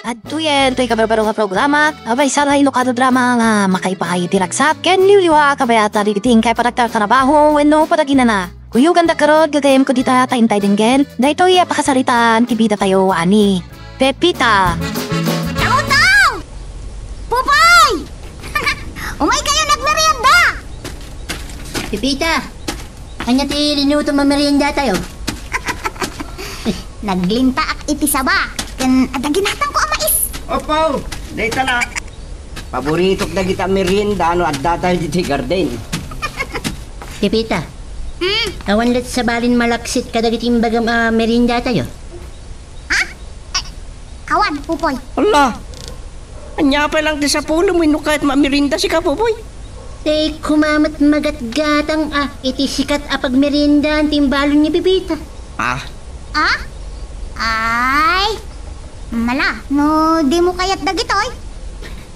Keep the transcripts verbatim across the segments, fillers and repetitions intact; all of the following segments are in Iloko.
Adtoyen toy kabarbaro nga programa, a maysa nga inukan a drama nga makaipaay iti ragsak ken liwliwa a kabayatan dagiti inkay panagtartarabaho wenno panaginana. Kuyoganda garud, gagayyemko dita ta intay denggen daytoy a pakasaritaan ti bidatayo a ni Pepita. Tautaw! Pupoy! Umay kayo nagmerienda! Pepita, ania ti linutom a meriendatayo? Naglintaak iti saba, ken adda ginatangko a mais. Opo, dayta la. Paboritok dagita merienda no adda tayo ditoy garden. Pepita, Hmm? Awan la't sabalin malaksit kadagiti imbagam a meriendatayo? Ha? Eh, awan, Pupoy. Ala! Ania pay lang ti sapulem wenno kayat a merienda sika, Pupoy? Tay kumamat magatgatang a iti sikat a pagmeriendaan ti imbalon ni Pepita. Ah? Ah? Ay! Mala, no dimo kayat dagitoy,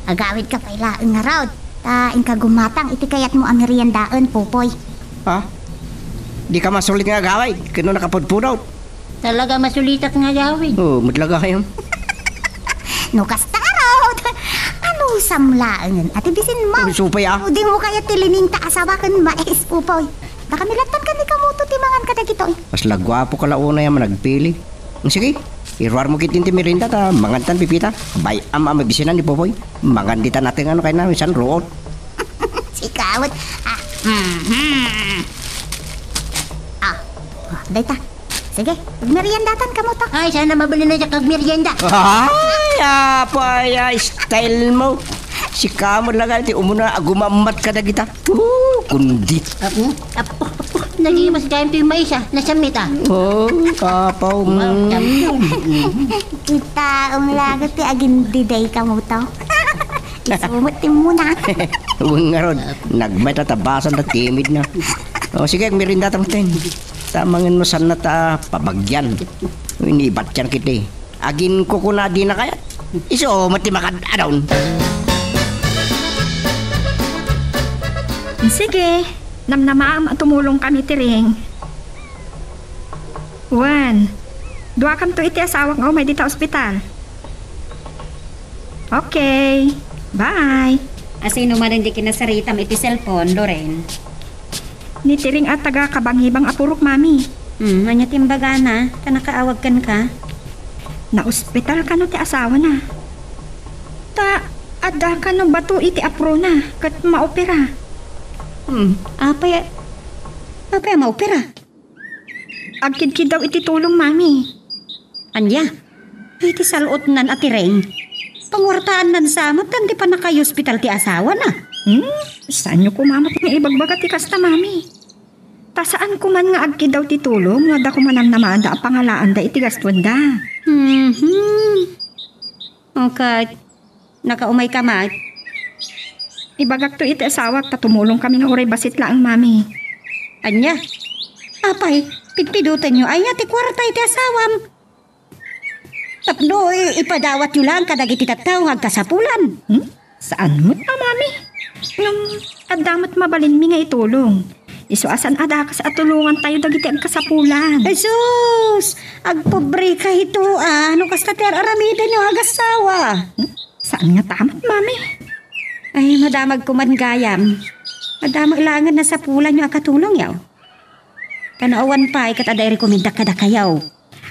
agawidka pay laeng ngarud, ta inka gumatang iti kayatmo a meriendaen, Pupoy. Ha? Dika masulit nga agawid, ken no nakapudpudot. Talaga masulitak nga agawid. Oo, met la gayam. No kasta ngarud, anusam laengen a ti bisinmo? Ano supay, ah? No dimo kayat ti lininta a saba ken mais, Pupoy. Ta kami lattan ken ni Kamuto ti mangan kadagitoy. Kasla guapoka la unay a managpili. Sige, iruarmo ketdin ti merienda ta mangantan, Pepita. Bay-am a mabisinan ni Pupoy. Mangan dita natengan no kayatna, insan ruot. Sika met. Ah, mhm. Ah, ah, dayta. Sige, agmeriendatan kamo ta. Ay, sana mabalin na diak agmerienda. Ay, apay, ay, style mo. Sika met la gayam ti umuna a gumammat kadagita. Oo, kundi. Apo, apo, apo. Nagimas gayam ti mais, ah. Nasamit, ah. Oh, apaw, Wow, mm. Champion. Kita, umlagot ti agindiday kamuto. Isumot ti muna. Wen ngarud, nagmay ta tabasan ta timid na. O, sige, agmerienda ta, Martin. Tamangen no sanna ta pabagyan. Inibatyan kiti. Aginkukuna dina kayat. Isu met ti makad-adun. Sige, namnamaam a tumulong kami ti ring. Wen, duakanto iti asawak nga umay dita ospital. Okay, bye. Asino manen di kinasaritam iti cellphone, Loren? Ni Tiring a taga Kabangibang a purok, Mami. Hmm, ania ti imbagana? Ta nakaawag kenka? Naospital kano ti asawana. Ta adda kano bato iti aprona ket maopera. Hmm, apay, apay a maopera? Agkidkiddaw iti tulong, Mami. Ania? Ay, ti sal-otnan a tireng. Panguartaannan sa met, tan di pannakayospital ti asawana. Hmm? Saanyo koma met nga ibagbaga ti kasta, Mami? Ta saan koman nga agkiddaw ti tulong no adda koma namnamaanda a pangalaanda iti gastuenda. Mhm. O ket, nakaumayka met? Ibagakto iti asawak ta tumulongkami nga uray bassit laeng, Mami. Ania? Apay, pidpidotenyo aya ti kuarta iti asawam? Tapno i-, ipadawatyo laeng kadagiti tattao nga agkasapulan. Hmm? Saan met a, Mami? Ngem adda met mabalinmi nga itulong. Isu a saan a dakas a tulongantayo dagiti agkasapulan. Ay, sus! Agpobreka ito, ah. No kasta ti ar-aramidenyo, agassawa. Hmm? Saan ngata met, Mami? Ay, madamag koman gayam. Madamag laengen nasapulanyo a katulongyo. Ta no awan pay, ket adda irekomendak kadakayo.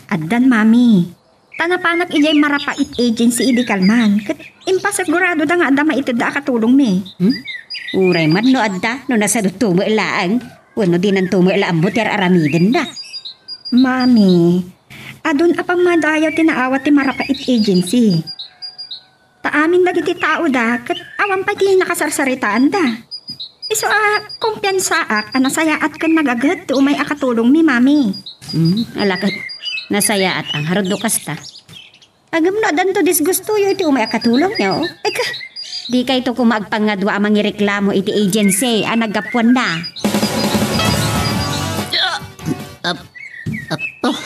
Addan, Mami. Ta napanak idiay Marapait Agency idi kalman, ket impaseguradoda nga adda maitedda a katulongmi. Hmm? Uray man no adda, no nasadutto met laeng, wenno dinanto met la ammo ti ar-aramidenda. Mami, adun a pammadayaw ti naawat ti Marapait Agency. Ta amin dagiti taoda ket awan pay ti nakasarsaritaanda. Isu a kumpiansaak a nasayaat ken nagaget ti umay a katulongmi, Mami. Hmm, ala ket nasayaat a ngarud no kasta. Ngem no addanto disgustoyo iti umay a katulongyo, eka, dikayto koma agpangngadua a mangireklamo iti agency a naggapuanda. Ap-, ap-, oh.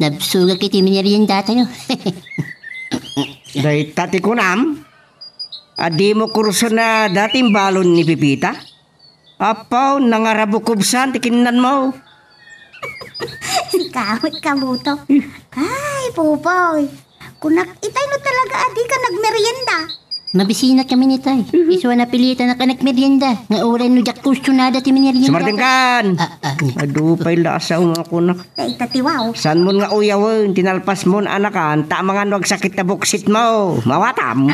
Nabsogak iti meriendatayo. Dayta ti kunam? A dimo kurusona dati imbalon ni Pepita? Apaw, nangarabukobsan ti kinnanmo. Sika met, Kamuto. Ay, Pupoy. Kunak, itay no talaga a dika nagmerienda. Mabisinak kami ni tay. Mhm. Isu a napilitanak a nagmerienda. Nga uray no diak kursunada ti minerienda. Sumardengkan! Ah, ah, ni. Adu pay lasa nga kunak. Dayta ti wow. Saan mon nga uyawen, tinalpas mon anakan, ta amangan no agsakit ta buksit mo. Mawatam.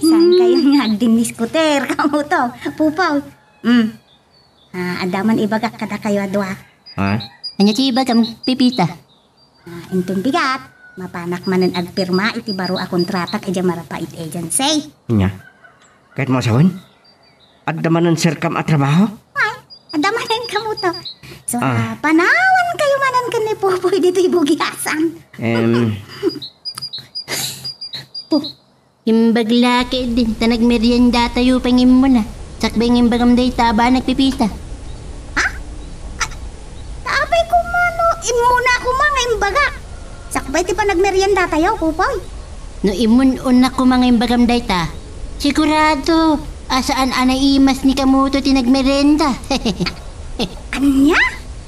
Saan kayo nga agdinnis kuter? Kamu to. Pupaw. Mm. Ah, adda man ibagak kadakayo a dua. Ha? Ania ti ibagam, Pipita? Ah, inton bigat, mapanak manen agpirma iti baro a kontratak idiay Marapaet Agency. Nya. Ket mo sawen? Adda manen serkam a trabaho? Ay, adda manen kamuto. So, Ah. ah, panawan kayo manen ken ni Popoy ditoy bugiasan. Em. Pu-, Imbag la ketdin, ta nagmeriendatayo pay nga immuna. Sakbay nga imbagam dayta a banag, Pipita. Ha? Ay, ta apay koma no immuna koma nga imbagak? Sakbay ti panagmeriendatayo, Pupoy. No immun-unnak koma nga imbagam dayta, sigurado a saan a naimas ni kamuto ti nagmerienda. Ania?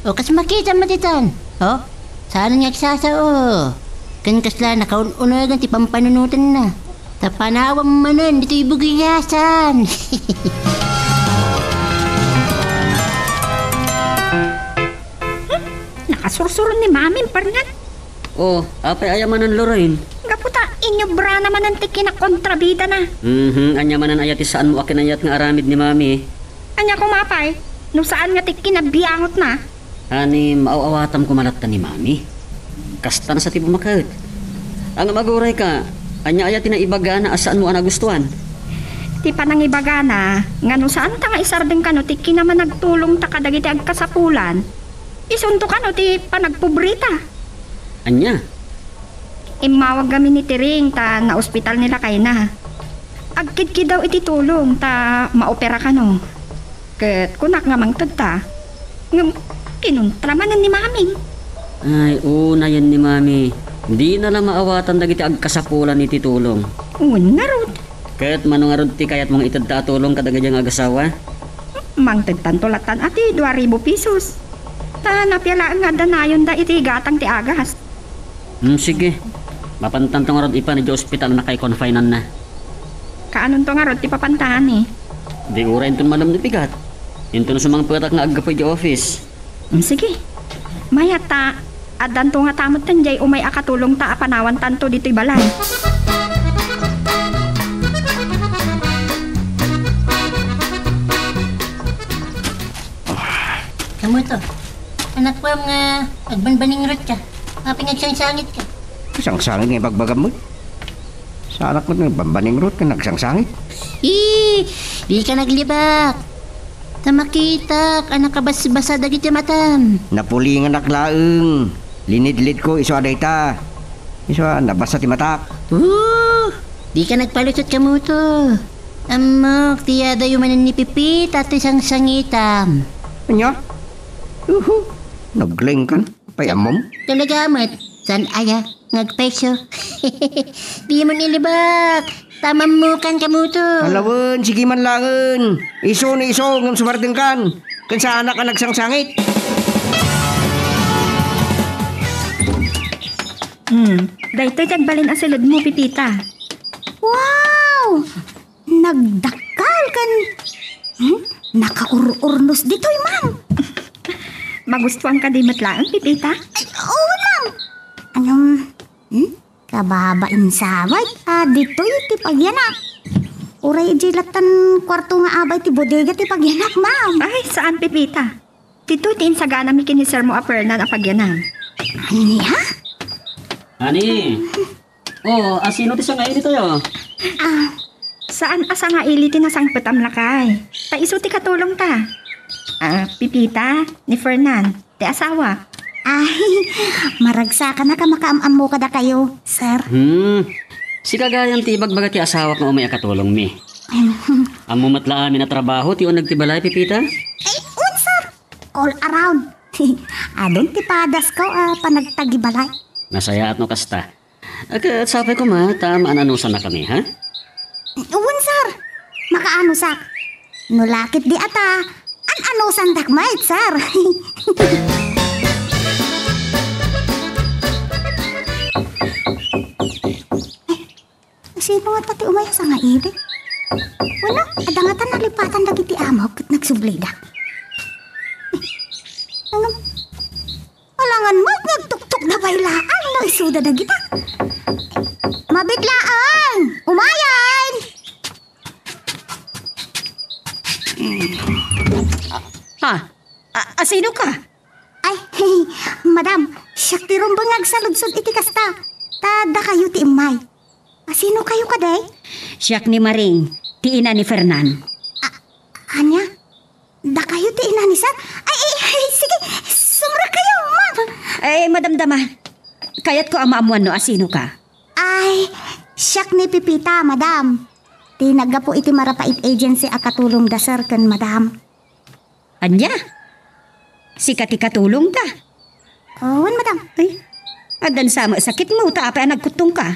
O, kas makita matitan. O, saan nga agsasao? Ken kasla nakaun-unagan ti pampanunotenna. Ta panawan manen ditoy bugiasan. Nakasursuro ni Mami, Fernan. O, apay aya manen, Lorraine? Gapu ta inyobrana manen ti kinakontrabidana. Mhm, ania manen aya ti saanmo a kinayat nga aramid ni Mami? Ania koma pay, no saan nga ti kinabiangotna? Ani, maaw-awatam koma latta ni Mami. Kasta na sa ti bumaket. Ngem agurayka, ania aya ti naibagana a saanmo a nagustuan? Ti panangibagana nga no saanta nga isardeng kano ti kinamanagtulongta kadagiti agkasapulan, isunto kano ti panagpobreta. Ania? Immawag ngamin ni Tiring ta naospital ni lakayna. Agkidkidaw iti tulong ta maopera kano. Ket kunak nga mangtedta. Ngem kinuntra manen ni Maming. Ay, unayen ni Mami. Dina la maawatan dagiti agkasapulan iti tulong. Wen ngarud. Ket mano ngarud ti kayatmo nga itedta a tulong kadagiti nga agasawa? Mangtedtanto lattan a ti dua ribu pesos. Ta napia laeng nga adda nayonda iti gatang ti agas. Hmm, sige. Mapantanto ngarud ipan idiay ospital a naka-confinean na. Kaanonto ngarud ti papantaanmi? Di uray inton malem ni bigat. Inton sumangpetak nga aggapu idiay office. Hmm, sige. Mayat ta, addanto ngata metten diay umay a katulongta a panawantanto ditoy balay. Kamuto, anak ko nga agbanbaningrot ka. Apay nga agsangsangit ka? Sangsangit nga ibagbagam mo. Saanak met nga bambaningrot ken agsangsangit. Ee, di ka naglibak. Ta makitak a nakabasbasa dagiti matam. Napulinganak laeng. Linidlid ko isu a dayta. Isu a nabasa ti matak. Oo, di ka nagpalusot kamuto. Ammok, ti adayo manen ni Pipita ti sangsangitam. Ania? Uhu, naglengkan. Pay ammom? Talaga met, saan aya nga agpayso? Di mo nilibak, ta mammukan kamuto. Ala wen, sige man laeng. Isu no isu, ngem sumardengkan. Ken saanak a nagsangsangit. Hmm, daytoy ti agbalin a siledmo, Pipita. Wow! Nagdakkel ken, hmm? Nakaur-urnos ditoy, ma'am. Magustuan ka di met laeng, Pipita? Ay, oo, ma'am. Anong, hmm? Kababain sabay, ah, ditoy ti pagyanak. Uray idiay lattan kuarto nga abay ti bodega ti pagyanak, ma'am. Ay, saan, Pipita? Ditoy ti insaganami ken ni Sir mo a Fernan a pagyanak. Ania? Ani? Oo, a sino ti sangaili tayo? Ah, saan a sangaili ti nasangpetam lakay? Ta isu ti katulongta. Ah, Pipita, ni Fernan, ti asawa. Ay, maragsakannak a makaam-ammo kadakayo, sir. Hmm. Sika gayam ti ibagbaga ti asawak nga umay a katulongmi. Em. Ammo met la amin a trabaho ti uneg ti balay, Pipita? Ay, un, sir. All around. Adun ti padasko a panagtagibalay. Nasayaat no kasta. Ket sapay koma ta maan-anusannakami, ha? Wen, sir. Makaanusak. No lakit di ata, an-anusandak met, sir. Pati umay a sangaili. Wenno, adda ngata nalipatan dagiti amok ket nagsublida. Ngem, alangan met nga agtuktok da pay laeng no isuda dagita. Mabit laeng! Umayen! Ha? A-, asino ka? Ay, madam, siak ti rumbeng nga agsaludsod iti kasta. Ta dakayo ti immay. Asino kayo kadi? Siak ni Maring, ti ina ni Fernan. A-, ania? Dakayo ti ina ni Sir? Ay, ay, ay, sige, sumrekkayo, ma'am. Ay, madamdama. Kayatko a maammuan no asino ka. Ay, siak ni Pipita, madam. Ti naggapu iti Marapaid Agency a katulong da Sir ken madam. Ania? Sika ti katulongda? Wen, madam. Ay, addan sa met sakitmo, ta apay a nagkuttongka?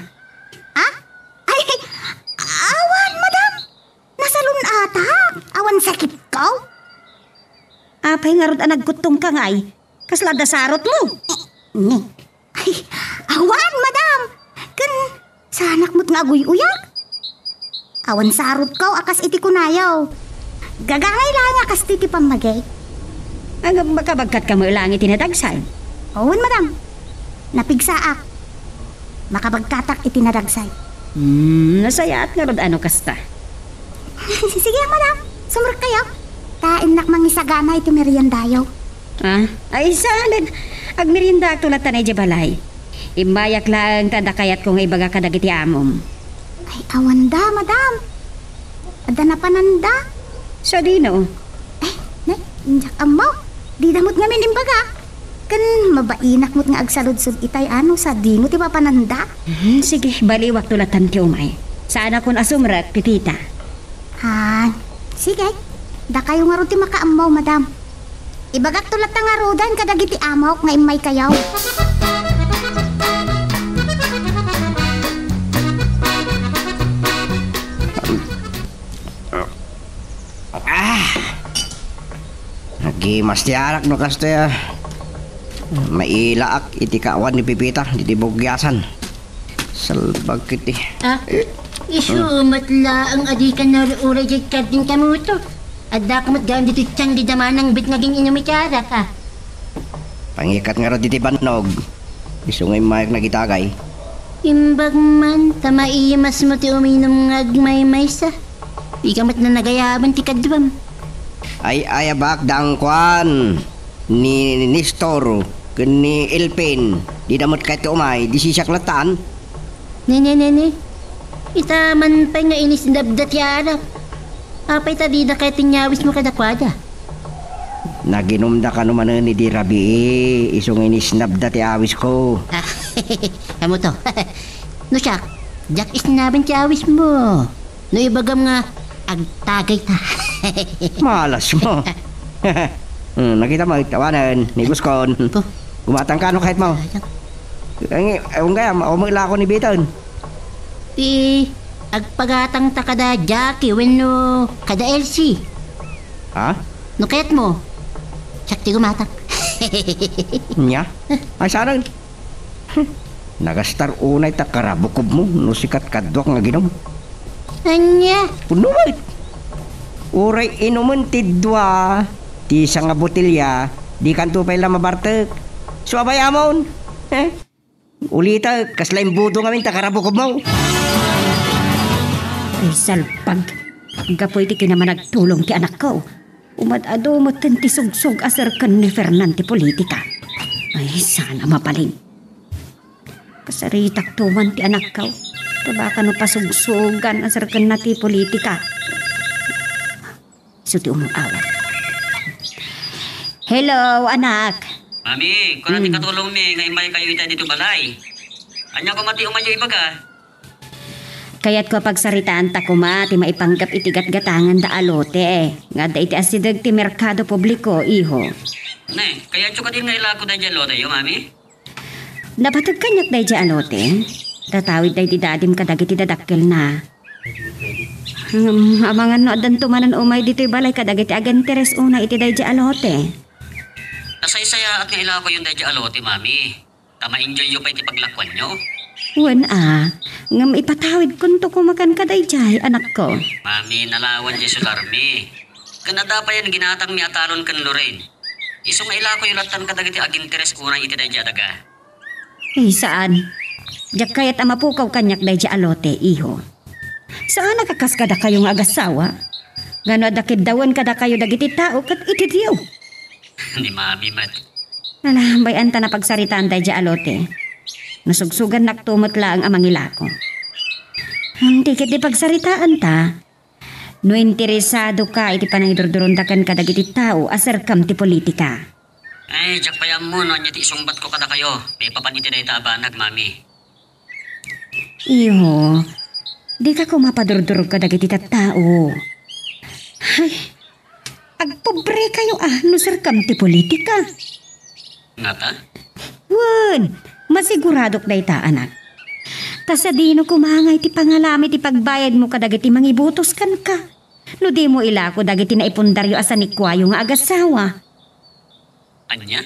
Ha? Ay, awan, madam. Nasalun-atak. Awan sakitko. Apay ngarud a nagkuttongka ngay? Kasla adda sarotmo? Ni. Ay, awan, madam. Ken saanak met nga aguy-uyak. Awan sarotko a kas iti kunayo. Gagangay laeng a kas ti, ti pammagik. Ngem makabagkatka met laeng iti nadagsay? Wen, madam. Napigsaak. Makabagkatak iti nadagsay. Hmm, nasayaat ngarud a no kasta. Sige, madam. Sumrekkayo. Ta innak mangisagana iti meriendayo. Ah, ay, saan? Agmeriendaakto latta idiay balay. Immayak laeng ta adda kayatko nga ibaga kadagiti amom. Ay, awanda, madam. Adda napananda. Sadino? Ay, ne, diak ammo. Dida met ngamin imbaga. Ken mabainak met nga agsaludsod itay a no sadino ti mapananda. Hmm, sige, baliwakto lattan ti umay. Saanakon a sumrek, Pipita. Ah, sige. Dakayo ngarud ti makaammo, madam. Ibagakto latta ngaruden kadagiti amok nga immaykayo. Ah! Nagimas ti arak no kastoy a mailaak iti kaawan ni Pipita ditoy bugyasan. Salbag ket ti. Ah, isu met laeng a dika naruray diay karding kamuto. Adda ka met gayam ditoy tiang di damanang bet nga agin-inum iti arak, a. Pangikat ngarud iti bannog. Isu nga immayak nagitagay. Imbag man, ta maimasmo ti uminum nga agmaymaysa. Dika met nagayaban ti kaduam. Ay, ay, abak, daan kuan. Ni Nestor ken ni Elpin, dida met kayat ti umay, di sisiak lattan. Nene, nene. Ita man pay nga inisnabda ti arak. Apay ta dida kayat ti inyawismo kadakuada? Naginumda kano manen idi rabii, isu nga inisnabda ti awisko. Amo to. No siak, diak isnaben ti awismo. No ibagam nga agtagayta. Malasmo. Hmm, nakitam, awanen, ni Guskon. Ko. Gumatang kano kayatmo? Ay, ewan gayam, awan met la ako ni Biton. Ti agpagatangta kada Jackie wenno kada Elsie. Ha? No kayatmo, siak ti gumatang. Nia? Ay, saan? Nagastar unay ta karabukobmo no sika ti kaduak nga aginum. Ania? Pudno met. Uray inumen ti dua ti sanga botelya, dikanto pay la mabartek. Suabayamon. Eh? Ulitek, kasla imbudo ngamin ta karabukobmo. Ay, salpag. Gapu iti kinamanagtulong ti anakko. Umad-adu metten ti sugsog a serken ni Fernan ti politika. Ay, sana mabalin. Kasaritak tuman ti anakko. Kabaka no pasugsugan a serkenna ti politika. Isu ti umawat. Hello, anak. Mami, kuna ti Hmm. katulongmi nga immaykayo ita ditoy balay. Ania koma ti umayyo ibaga? Kayatko a pagsaritaanta koma ti maipanggep iti gatgatangan da a lote nga adda iti asideg ti merkado publiko, iho. Ne, kayatyo kadi nga ilako daydiay loteyo, Mami? Napateg kaniak daydiay a lote. Tatawid daydi dadim kadagiti dadakkelna. Ngem, amangan no addanto manen umay ditoy balay kadagiti aginteres unay iti daydiay a lote. Nasaysayaat nga ilakoyon daydiay a lote, Mami. Ta ma-enjoyyo pay ti paglakuanyo. Wen a, ngem ipatawidkonto koma kenka daydiay, anakko. Mami, nalawan diay solarmi. Ken adda payen ginatangmi a talon ken Lorraine. Isu nga ilakoyo lattan kadagiti aginteres unay iti daydiay a daga. Ay, saan. Diak kayat a mapukaw kaniak daydiay a lote, iho. Saan a kas kadakayo nga agasawa? Ngano adda keddawen kadakayo dagiti tao ket iti Dios? Ni Mami met. Ala, bay-an ta napagsaritaan daydiay a lote. Nasugsugannakto met laeng a mangilako. Ngem ti ketdi pagsaritaanta, no interesadoka iti panangidurduronda kenka dagiti tao a serkam ti politika. Ay, diak pay ammo no ania ti isungbatko kadakayo maipapan iti dayta a banag, Mami. Iho, dika koma padurdurog kadagiti tattao. Ay, agpobrekayo a no serkam ti politika. Ngata? Wen, masiguradok dayta, anak. Ta sadino koma nga iti pangalami ti pagbayadmo kadagiti mangibotos kenka, no dimo ilako dagiti naipundaryo a sanikuayo nga agasawa. Ania?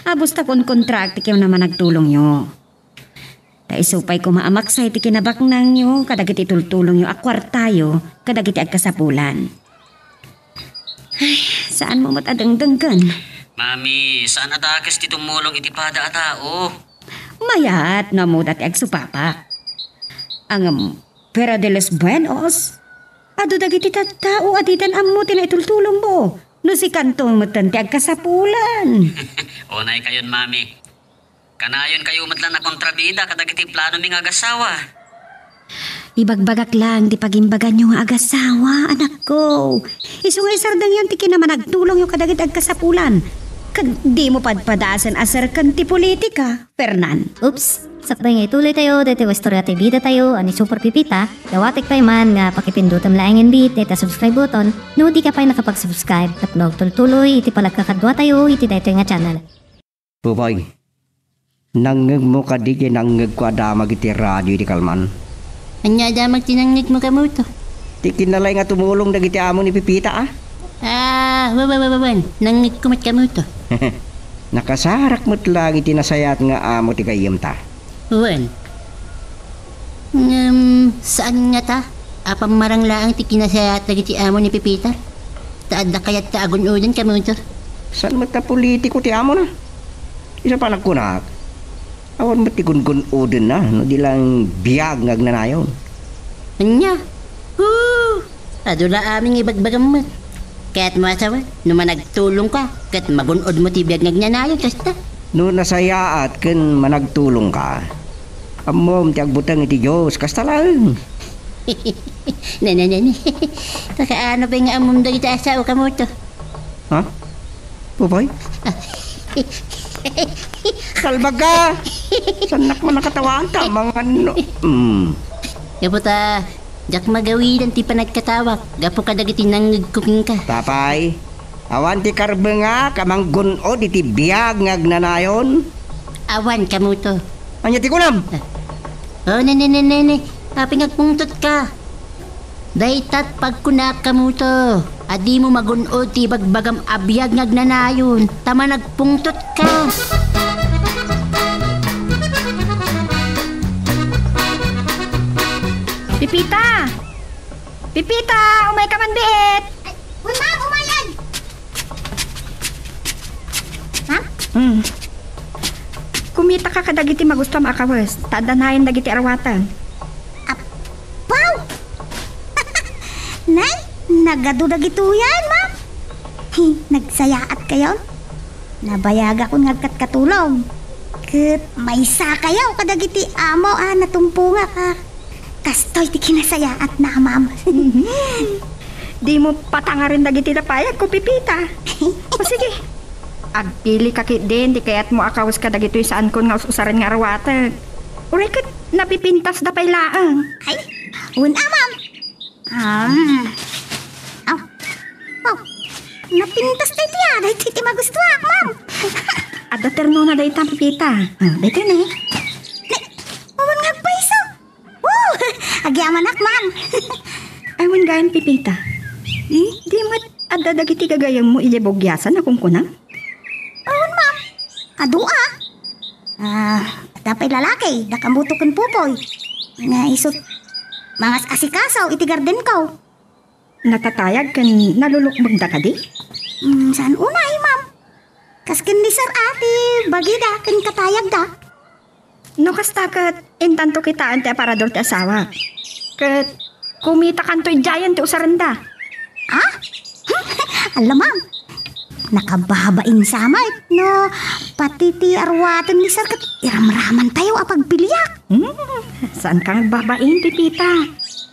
Abus ta konkontraak ti kinamanagtulongyo. Ta isu pay koma a maksa iti kinabaknangyo kadagiti tultulongyo a kuartayo kadagiti agkasapulan. Ay, saanmo met a dengdenggen. Mami, saan a dakes ti tumulong iti pada a tao. Mayat no ammoda ti agsupapak. Ngem, pero de los buenos, adu dagiti tattao a didan ammo ti naitultulongmo. No sikanto metten ti agkasapulan. Unay kayon, Mami. Kanayon kayo met la a kontrabida kadagiti planomi nga agasawa. Ibagbagak laeng ti pagimbaganyo nga agasawa, anakko. Isu nga isardengyon ti kinamanagtulongyo kadagiti agkasapulan. Ket dimo padpadasen a serken ti politika, Fernan. Oops! Sakbay nga ituloytayo daytoy nga istorya ti bidatayo a ni Super Pipita, dawatek pay man nga pakipindutem laeng inbi dayta subscribe button no dika pay nakapag-subscribe tapno agtultuloy iti panagkakaduatayo iti daytoy nga channel. Pupoy, nangngegmo kadi ti nangngegko a damag iti radio idi kalman? Ania a damag ti nangngegmo, Kamuto? Ti kinalay nga tumulong dagiti amo ni Pipita, a? Ah, wa, wa, wa, wa, wen. Nangngegko met, Kamuto. Nakasarak met laeng iti nasayaat nga amo ti gayyemta. Wen. Ngem, saan ngata a pammarang laeng ti kinasayaat dagiti amo ni Pipita? Ta adda kayatta a gun-oden, Kamuto? Saan met a politiko ti amona? Isu pay nagkunak, awan met ti gun-un-odenna no di lang biag nga agnanayon. Ania? Hoo! Adu la amin nga ibagbagam met. Kayatmo a sawen, no managtulongka, ket magun-odmo ti biag nga agnanayon kasta. No nasayaat ken managtulongka, ammom ti agbuteng iti Dios, kasta laeng. Ne, ne, ne, ne. Ta kaano pay nga ammom dagiti a sao, Kamuto? Ha? Pupoy? Kalbag ka! Saannak man a katawaan ta, mangan no. Mm. Gapu ta, diak magawidan ti panagkatawak gapu kadagiti nangngegko kenka. Apay, awan ti karbengak a manggun-od iti biag nga agnanayon? Awan, Kamuto. Ania ti kunam? Oh, ne, ne, ne, ne, ne. Apay nga agpungtotka? Daytat pagkunak, Kamuto, a dimo magun-od ti ibagbagam a biag nga agnanayon, ta managpungtotka. Pipita! Pipita, umayka man biit! Ay, uy, ma'am, umayan! Ma'am? Hmm. Kumitaka kadagiti magustuam a kawes, ta adda nayen dagiti arwatem. Apaw! Nay, nagadu dagitoyen, ma'am. Hi, nagsayaat kayon. Nabayagakon nga agkatkatulong. Ket maysa kayo kadagiti amo a natumpongak a kastoy ti kinasayaatna, ma'am. Dimo patangaren dagiti napayagko, Pipita. O sige, agpilika ketdin ti kayatmo a kawes kadagitoy saankon nga us-usaren nga arwatek. Uray ket napipintasda pay laeng. Ay, wen a, ma'am. Ah. Aw. Aw. Napintas daytoy a, daytoy ti magustuak, ma'am. Adda ternona dayta, Pipita. Ah, daytoy ne. Nay, awan nga agpayso. Oh, agyamanak, ma'am. Ay, wen gayam, Pipita. Hmm? Di met adda dagiti gagayemmo idiay bugiasan a kunkunam? Awan, ma'am. Adu a. Ah, Adda pay lalaki, da kamuto ken Pupoy. Nga isut, mangas-asikaso iti gardenko. Natatayag ken nalulukmegda kadi? Mm, saan unay, ma'am. Kas ken ni Sir a ti bagida ken katayagda. No kasta ket intanto kitaen ti aparador ti asawak. Ket kumitakanto idiayen ti usarenda. Ha? Ala, ma'am. Nakababain sa met no pati ti aruaten ni Sir ket iramramantayo a pagpiliak. Hmm, saanka nga agbabain, Pepita.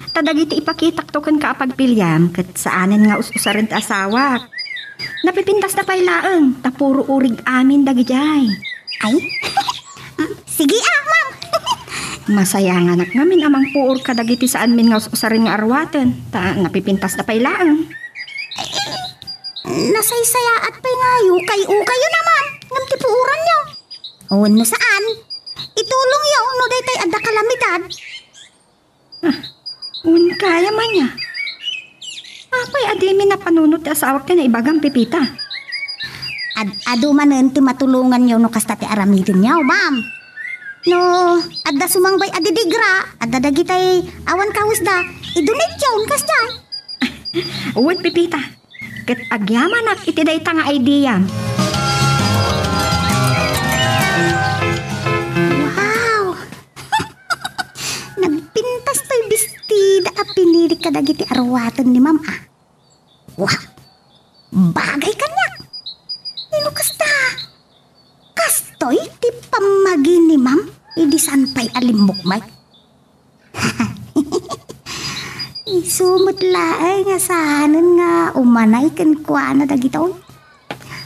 Ta dagiti ipakitakto kenka a pagpiliam ket saanen nga us-usaren ti asawak. Napipintasda pay laeng, ta puro urig amin dagidiay. Ay? Mm, sige a, ma'am. Masayanganak ngamin a mangpuor kadagiti saanmin nga us-usaren nga aruaten, ta napipintasda pay laeng. Nasaysayaat pay nga ukay-ukayyo na, ma'am, ngem ti puoranyo. Wenno saan, itulongyo no daytoy adda kalamidad. Ah, wen kaya man ya. Apay a dimi napanunot ti asawak ti naibagam, Pepita? Ad-adu manen ti matulonganyo no kasta ti aramidenyo, ma'am. No adda sumangbay a didigra, adda dagitay awan kawesda, idonate-yon kasdiay. Wen, Pepita, ket agyamanak iti dayta nga idea. Wow! Nagpintas toy bestida a pinili kadagiti aruaten ni Ma'am, a. Wow! Bagay kaniak. Ino kasta? Kastoy ti pammagi ni Ma'am idi saan pay a limmukmeg. Isu met laeng a saanen nga umanay kenkuana dagitoy.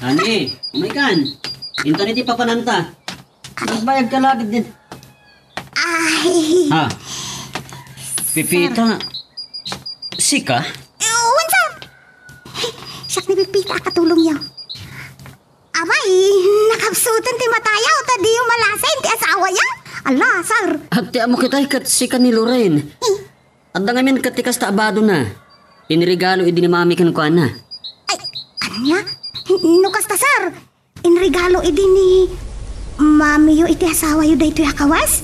Ani, umaykan. Inton iti papananta. Ay. Nagbayag ka lagi din. Ay. Ha? Pepita, sika? Eh, wen, sir. Siak ni Pepita a katulongyo. Abay, nakapsuten ti matayo, ta diyo malasin ti asawayo. Ala, sir. Agtiamok itay ket sika ni Lorraine. Eh. Adda ngamin ket ti kasta a badona. Inregalo idi ni Mami kenkuana. Ay, ania? No kasta, sir, inregalo idi ni Mamiyo iti asawayo daytoy a kawes?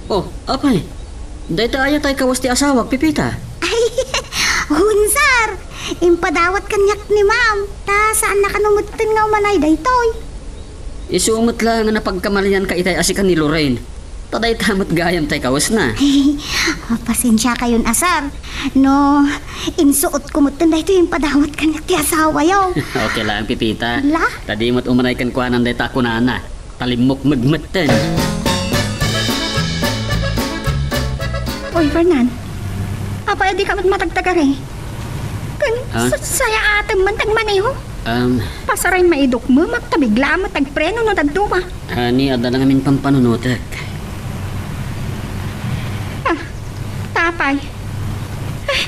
Oh, apay. Dayta aya tay kawes ti asawak, Pepita? Ay, wen, sir. Impadawat kaniak ni Ma'am. Ta saan na kano metten nga umanay daytoy. Isu met la nga napagkamalianka itay a sika ni Lorraine. Ta dayta met gayam tay kawesna. Ay, pasensiakayon a, sir. No, insuotko metten daytoy impadawat kaniak ti asawayo. Okay lang, Pepita. La? Ta di met umanay kenkuana dayta a kunana. Ta limmukmeg metten. Oy, Fernan. Apay a dika met matagtagari? Ken, ah? Sa-, sayaatem man ti agmaneho? Um. Pasaray maidukmemak ta bigla met agpreno no dadduma. Honey, adda lang amin pampanunotek. Ah, ta apay. Ay,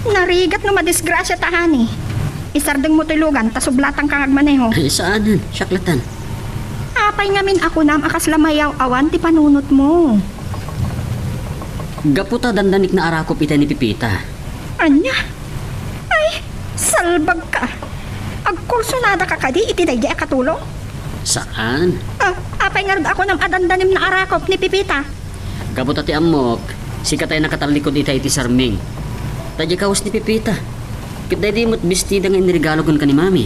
narigat no madisgrasya ta, honey. Isardengmo toy lugan ta sublatanka nga agmaneho. Ay, saanen, siak latan. Apay ngamin a kunam a kasla mayaw-awan ti panunotmo? Gapu ta dandanik na arakop itay ni Pepita. Ania? Ay, salbagka. Agkursunadaka kadi iti daydi a katulong? Saan? Ah, apay ngarud a kunam a dandanim na arakop ni Pepita? Gapu ta ti ammok, sika tay nakatallikud itay iti sarming. Ta diay kawes ni Pepita. Ket daydi met bestida nga inregalo kenka ni Mami.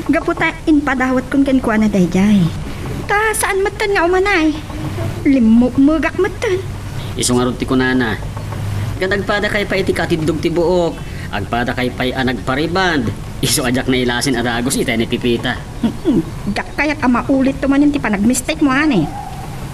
Gapu ta impadawatko kenkuana daydiay. Ta saan metten nga umanay. Limmukmegak metten. Isu ngarud ti kunana. Ket agpadakay pay iti katiddog ti buok. Agpadakay pay a nagpariband. Isu a diak nailasin a dagus itay ni Pepita. Mm-mm. Diak kayat a maulitto manen ti panagmistekmo, honey.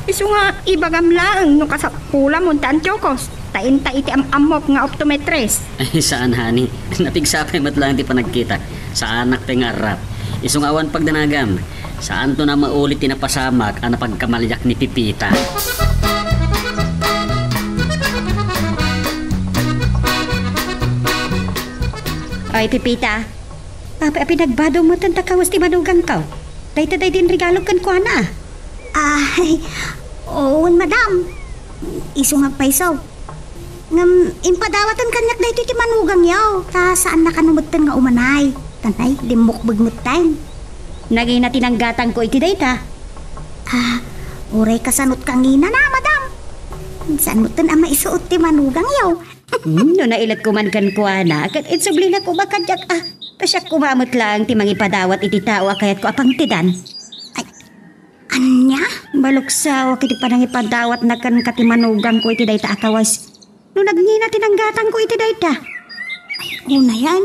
Isu nga ibagam laeng no kasapulamon ti antiokos. Ta inta iti am-ammok nga optometrist. Ay, saan, honey. Napigsa pay met laeng ti panagkitak. Saanak pay nga arrap. Isu nga awan pagdanagam. Saanto a maulit ti napasamak a napagkamaliak ni Pepita. Ay, Pepita. Apay a pinagbadom metten ta kawes ti manugangko? Dayta daydi inregalo kenkuana. Ay, wen, madam. Isu nga agpayso. Ngem impadawaten kaniak daytoy ti manugangyo, ta saanna kano metten nga umanay. Tanay, limmukbeg metten. Nagina ti nanggatangko iti dayta. Ah, Uray kasanot kanginana, madam. Saan metten a maisuot ti manugangyo? Hmm, no nailat ko man kenkuana, ket insublinak koma kaniak a, ta siak koma met laeng ti mangipadawat iti tao a kayatko a pangtedan. Ay, ania? Maluksaw iti panangipadawatna kenka ti manugangko iti dayta a kawas. No nagngina ti nanggatangko iti dayta. Ay, unayen.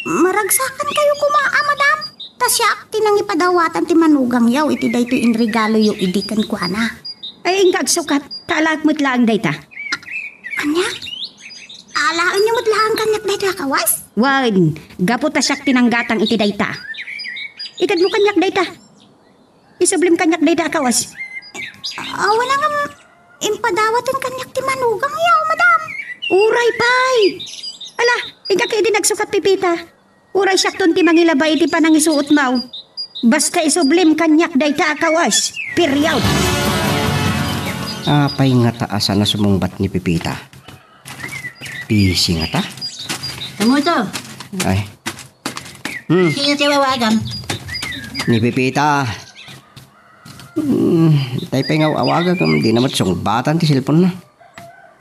Maragsakankayo koma a, madam. Ta siak ti nangipadawatan ti manugangyo iti daytoy inregaloyo idi kenkuana. Ay, inka agsukat, ta alaek met laeng dayta. Ania? Alaenyo met laeng kaniak dayta a kawas? Wen, gapu ta siak ti nanggatang iti dayta. Itedmo kaniak dayta. Isublim kaniak dayta a kawas. Awan a ngem impadawaten kaniak ti manugangyo, madam. Uray pay! Ala, inka ketdi nagsukat, Pepita. Uray siakton ti mangilabay iti panangisuotmo. Basta isublim kaniak dayta a kawas. Period. Apay ngata a saan a sumungbat ni Pepita? Busy ngata? Kamuto? Ay. Hmm. Sino ti awagam? Ni Pepita. Hmm, tay pay nga awagak, dina met sungbatan ti cellphone na.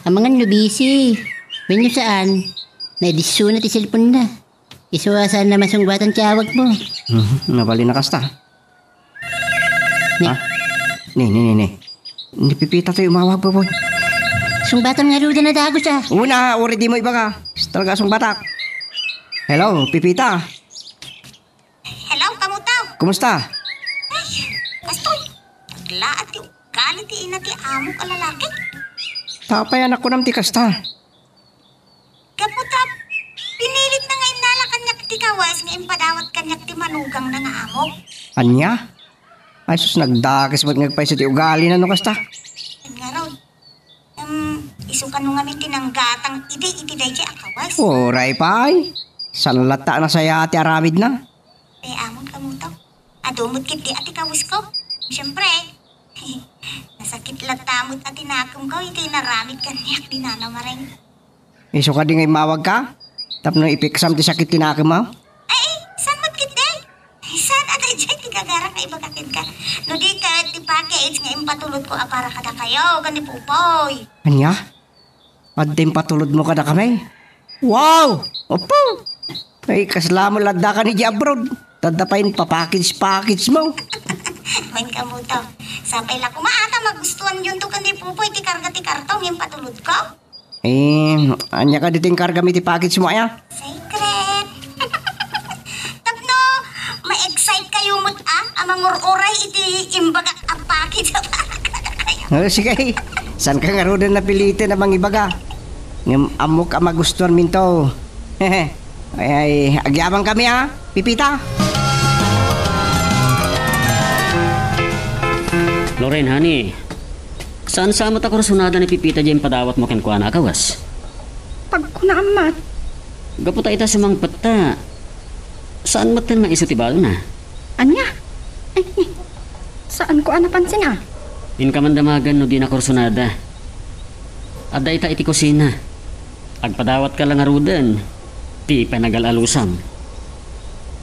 Amangan no busy. Wenno saan, naidisuna ti cellphone na. Isu a saan na masungbatan ti awagmo. Mhm, mabalin a kasta. Ne. Ha? Ni, ni, ni, ni. Ni Pepita ti umawag, Popoy. Sungbatan ngaruden a dagus, a. Una, uray dimo ibaga. Talaga sungbatak. Hello, Pepita. Hello, Kamuto. Kumusta? Ay, kastoy. Naglaat ti ugali ti ina ti amok a lalaki. Apay a kunam ti kasta? Gapu ta, pinilitna nga innala kaniak ti kawas nga impadawat kaniak ti manugangna nga amok. Ania? Ay sus, nagdakes met nga agpayso ti ugalina no kasta. Ngarud, em, isu kano ngamin ti nanggatang idi iti daydiay a kawas? Uray pay. Saan latta a nasayaat ti aramidna? Te, amon, Kamuto. Adu met ketdi a ti kawasko. Siempre, nasakit latta met a ti nakemko iti inaramid kaniak ni Nana Mareng. Isu kadi nga immawagka? Tapno ipiksam ti sakit ti nakemmo? Ay, saan met ketdi? Saan a daydiay ti gagarak nga ibaga kenka? No di ket ti package nga impatulodko a para kadakayo, ken ni Popoy. Ania? Adda impatulodmo kadakami? Wow! Apo! Ay, kasla met la addaka idiay abroad. Tadda pay papackage-packagemo. Wen, Kamuto. Sapay la koma a ta magustuanyonto ken ni Popoy ti karga ti karton nga impatulodko. Eh, ania kadi ti inkargam iti packagemo aya? Secret. Tapno ma-excite kayo met a, a mangur-uray iti imbagak a package a para kadakayo. Oh, sige. Saanka ngaruden napiliten a mangibaga? Ngem ammok a magustuanminto. Ay, ay, agyamankami a, Pepita. Loren, honey, saan sa met a kursunada ni Pepita diay impadawatmo kenkuana a kawas? Pagkunaam met. Gapu ta ita sumangpet ta, saan metten nga isu ti balona. Ania? Ay, saanko a napansin a. Inka man damagen no dina kursunada. Adda ita iti kusina. Agpadawatka la ngaruden ti panagal-alusam.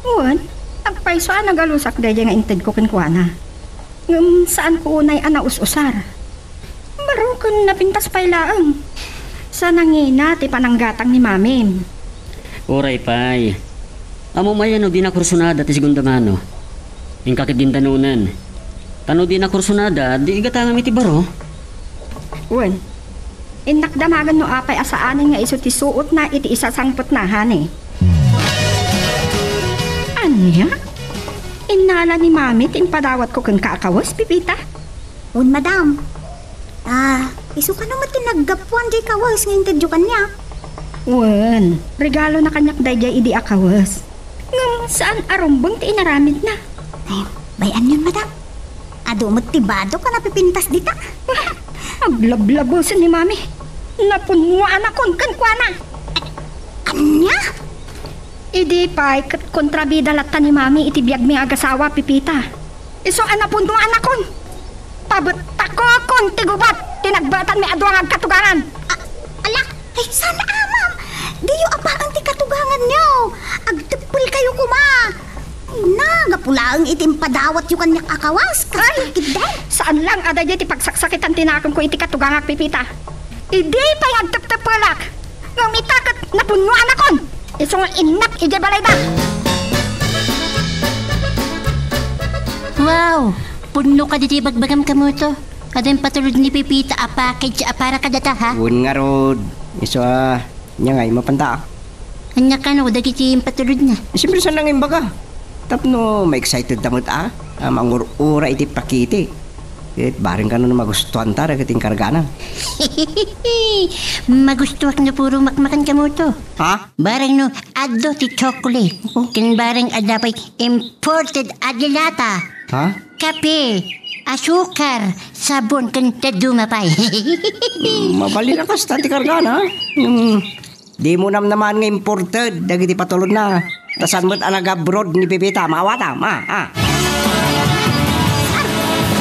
Wen, agpayso a nagalusak daydiay nga intedko kenkuana. Ngem saanko unay a naus-usar. Baro ken napintas pay laeng. Sa nangina ti pananggatang ni Mamim. Uray pay. Ammom aya no dina kursunada ti segunda mano? Inka ketdin danonen. Ta no dina kursunada, di igatangam iti baro. Wen, innak damagen no apay a saanen nga isu ti suotna iti isasangpetna, honey. Ania? Innala ni Mami ti impadawatko kenka a kawes, Pepita? Wen, madam. Ah, isu kano met ti naggapuan diay kawes nga intedyo kaniak? Wen, regalona kaniak daydiay idi a kawes. Ngem saan a rumbeng ti inaramidna. Ay, bay-anyon, madam. Adu met ti badok a napipintas dita. Aglablabesen ni Mami. Napunnoanakon kenkuana. Ania? Idi pay ket kontrabida latta ni Mami iti biagmi nga agasawa, Pepita. Isu a napunnoanakon. Pabettakokon ti gubat ti nagbaetanmi a dua nga agkatugangan. A-, alak, ay, saan a, ma'am. Diyo apaen ti katuganganyo. Agteppelkayo koma. Na, gapu laeng iti impadawatyo kaniak a kawas, kas Ay! Sakit den. Saan lang a daydiay ti pagsaksakitan ti nakemko iti katugangak, Pepita. Idi pay nga agteptepelak, ngem ita ket napunnoanakon. Isu nga innak idiay balayda. Wow! Punno kadi ti ibagbagam, Kamoto. Adda impatulod ni Pepita a package a para kadata, ha? Wen ngarud. Isu a, ania ngay, mapanta? Ania kano dagiti impatulodna? Siyempre, saan nga imbaga? Tapno ma-excited ta met a, a mangur-ura iti pakiti. Ket bareng kano no magustuanta dagiti inkargana. Magustuak no puro makmakan, Kamoto. Ha? Bareng no adda ti chocolate. Oh. Ken bareng adda pay imported a dilata. Ha? Kape, asukar, sabon, ken dadduma pay. Mabalin a kasta ti kargana, ha? Hmm. Dimo namnamaan nga imported dagiti patulodna. Ta saan met a nag-abroad ni Pepita, maawatam, a, a.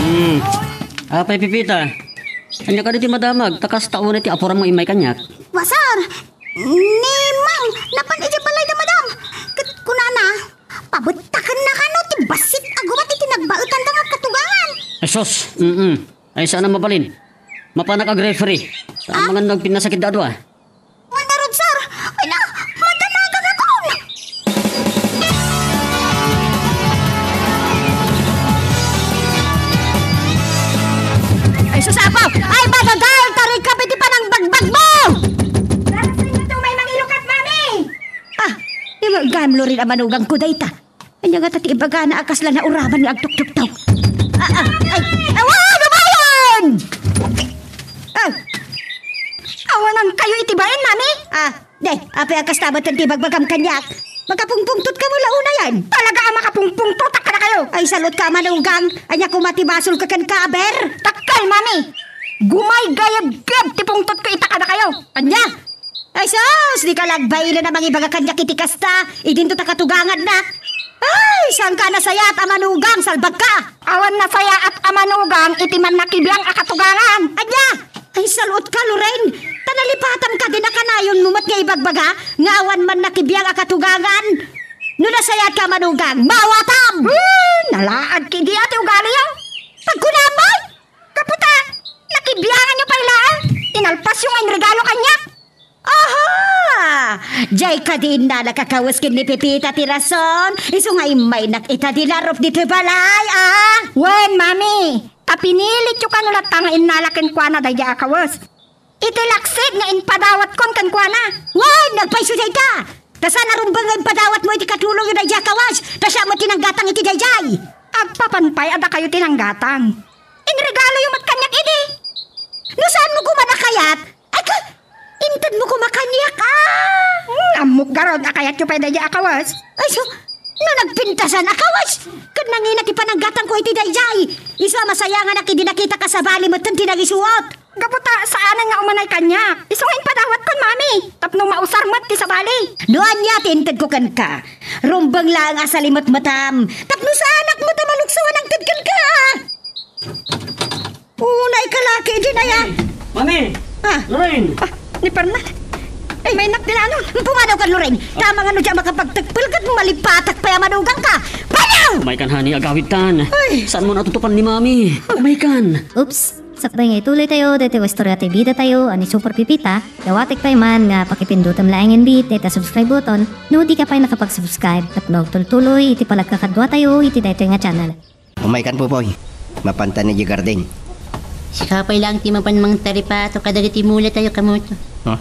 Hmm. Apay, Pepita? Ania kadi ti madamag? Ta kasta unay ti apuram nga immay kaniak. Wa, sir. Ni Mang, napan idiay balayda, madam. Ket kunana, pabettakenna kano ti bassit a gubat iti nagbaetanta nga katugangan. Ay, sus! Mm-mm. Ay, saan a mabalin? Mapanak ag-referee. Ah? Amangan no agpinnasakit da adu a. Wen ngarud, sir. Ay na, madanagan akon. Ay, sus, apo! Ay, madadal! Tarikap iti panangbagbagmo! Para sa inyo to, may mangilukat, Mami! Ah, iwagam, Lorin, a manugangko dayta. Ania ngata ti ibagana a kasla nauraman nga agtuktuktok? Ah, ah, ay, awan! Abayan! Ah! Awanan kayo iti bain, Mami? Ah, de, apay a kasta met ti ibagbagam kaniak? Makapungpungtot ka mo la unayen. Talaga a makapungpungtotak kadakayo? Ay, salot ka, manugang. Ania koma ti basol ka ken kaber? Dakkel, Mami! Gumaygayebgeb ti pungtotko ita kadakayo. Ania? Ay, sus! Di ka lagbailen a mangibaga kaniak iti kasta, idinto ta katuganganna. Ay, saan ka nasayaat a manugang, salbag ka! Awan nasayaat a manugang iti mannakibiang a katugangan. Ania? Ay, salot ka, Loren! Ta nalipatam kadi a kanayonmo met nga ibagbaga nga awan mannakibiang a katugangan. No nasayaat ka a manugang, maawatam! Hmm, nalaad kidi a ti ugaliyo. Pagkunam, Bay! Gapu ta, nakibianganyo pay laeng, inalpasyo nga inregalo kaniak. Aha! Diay kadi innalak a kawes ken ni Pepita ti rason, isu nga immaynak ita di larup ditoy balay, a? Wen, Mami, ta pinilityo kano latta nga innalak kenkuana daydiay a kawes. Iti laksid nga impadawatkon kenkuana. Wen, agpayso dayta! Ta saan a rumbeng nga impadawatmo iti katulongyo daydiay a kawes, ta siak met ti nanggatang iti daydiay. Agpapan pay a dakayo ti nanggatang. Inregaloyo met kaniak idi. No saanmo koma a kayat, ay ka, intedmo koma kaniak, a. Hmm, ammok garud a kayatyo pay daydiay a kawes. Ay, so, no nagpintasan a kawes, ket nangina ti pananggatangko iti daydiay. Isu a masayanganak idi nakitak a sabali metten ti nangisuot. Gapu ta saanen nga umanay kaniak. Isu nga impadawatkon, Mami, tapno mausar met ti sabali. No ania ti intedko kenka, rumbeng laeng a salimetmetam, tapno saanak met a malukso a nangted kenka. Unay ka laki, idi na yan. Mami! Ah. Lorraine! Ah, ni Fernand. Ay, may nak din ano. Pumanaw ka, Lorraine. Tama nga no, di makapagtagpil ka, malipatak pa yung manugang ka. Panaw! Umay kan, honey, agawid tan. Ay. Saan mo natutupan ni Mami? Umay kan. Oops! Sakbay nga ituloy tayo, dito istorya ti bida tayo, ani Super Pipita, dawatek pay man nga pakipindutan laeng inbit, dito subscribe button, no di ka pay nakapag-subscribe, tapno agtultuloy, iti palagkakadwa tayo, iti daytoy nga channel. Umay kan, Popoy. Mapantan idiay garden. Sika pay laeng ti mapan mangtaripato kadagiti mula tayo, Kamoto. Ha?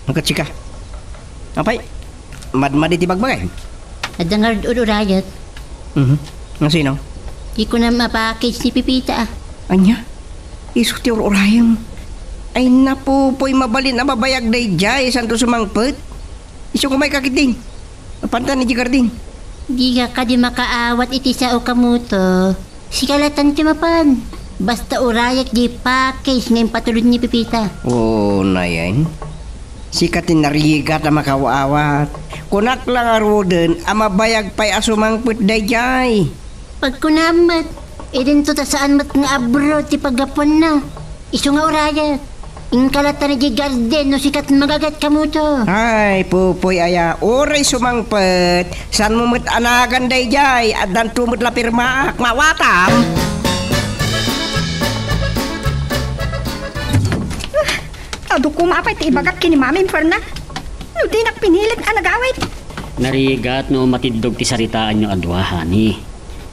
Angkat sika. Apay, madmadi ti bagbagay. Adda nga ur-urayat. Mhm. Nga sino? Ti kunam a package ni Pipita, a. Ania? Isu ti ur-urayem. Ay, na, Popoy, mabalin a mabayag daydiay, santo sumangpet. Isu koma ikakit din. Apantan idiay garden. Dika kadi makaawat iti sao, Kamoto. Sika latta ti mapan. Basta urayak di package nga impatulod ni Pipita. Oo, nayen. Sika ti narigat a makaawat. Kunak lang aruden a mabayag pay a sumangpet daydiay. Pagkunam met, idinto ta saan met nga abroad ti paggapuanna. Isu nga urayak. Inka latta idiay garden no sika ti magagat, Kamuto. Ay, Pupoy aya, uray sumangpet, saanmo met a nagan daydiay, addanto met la pirmaak, maawatam. Adu koma pay ti ibagak ken ni Mami Fernan. No dinak pinilit a nagawid. Narigat no matiddog ti saritaanyo a dua, honey.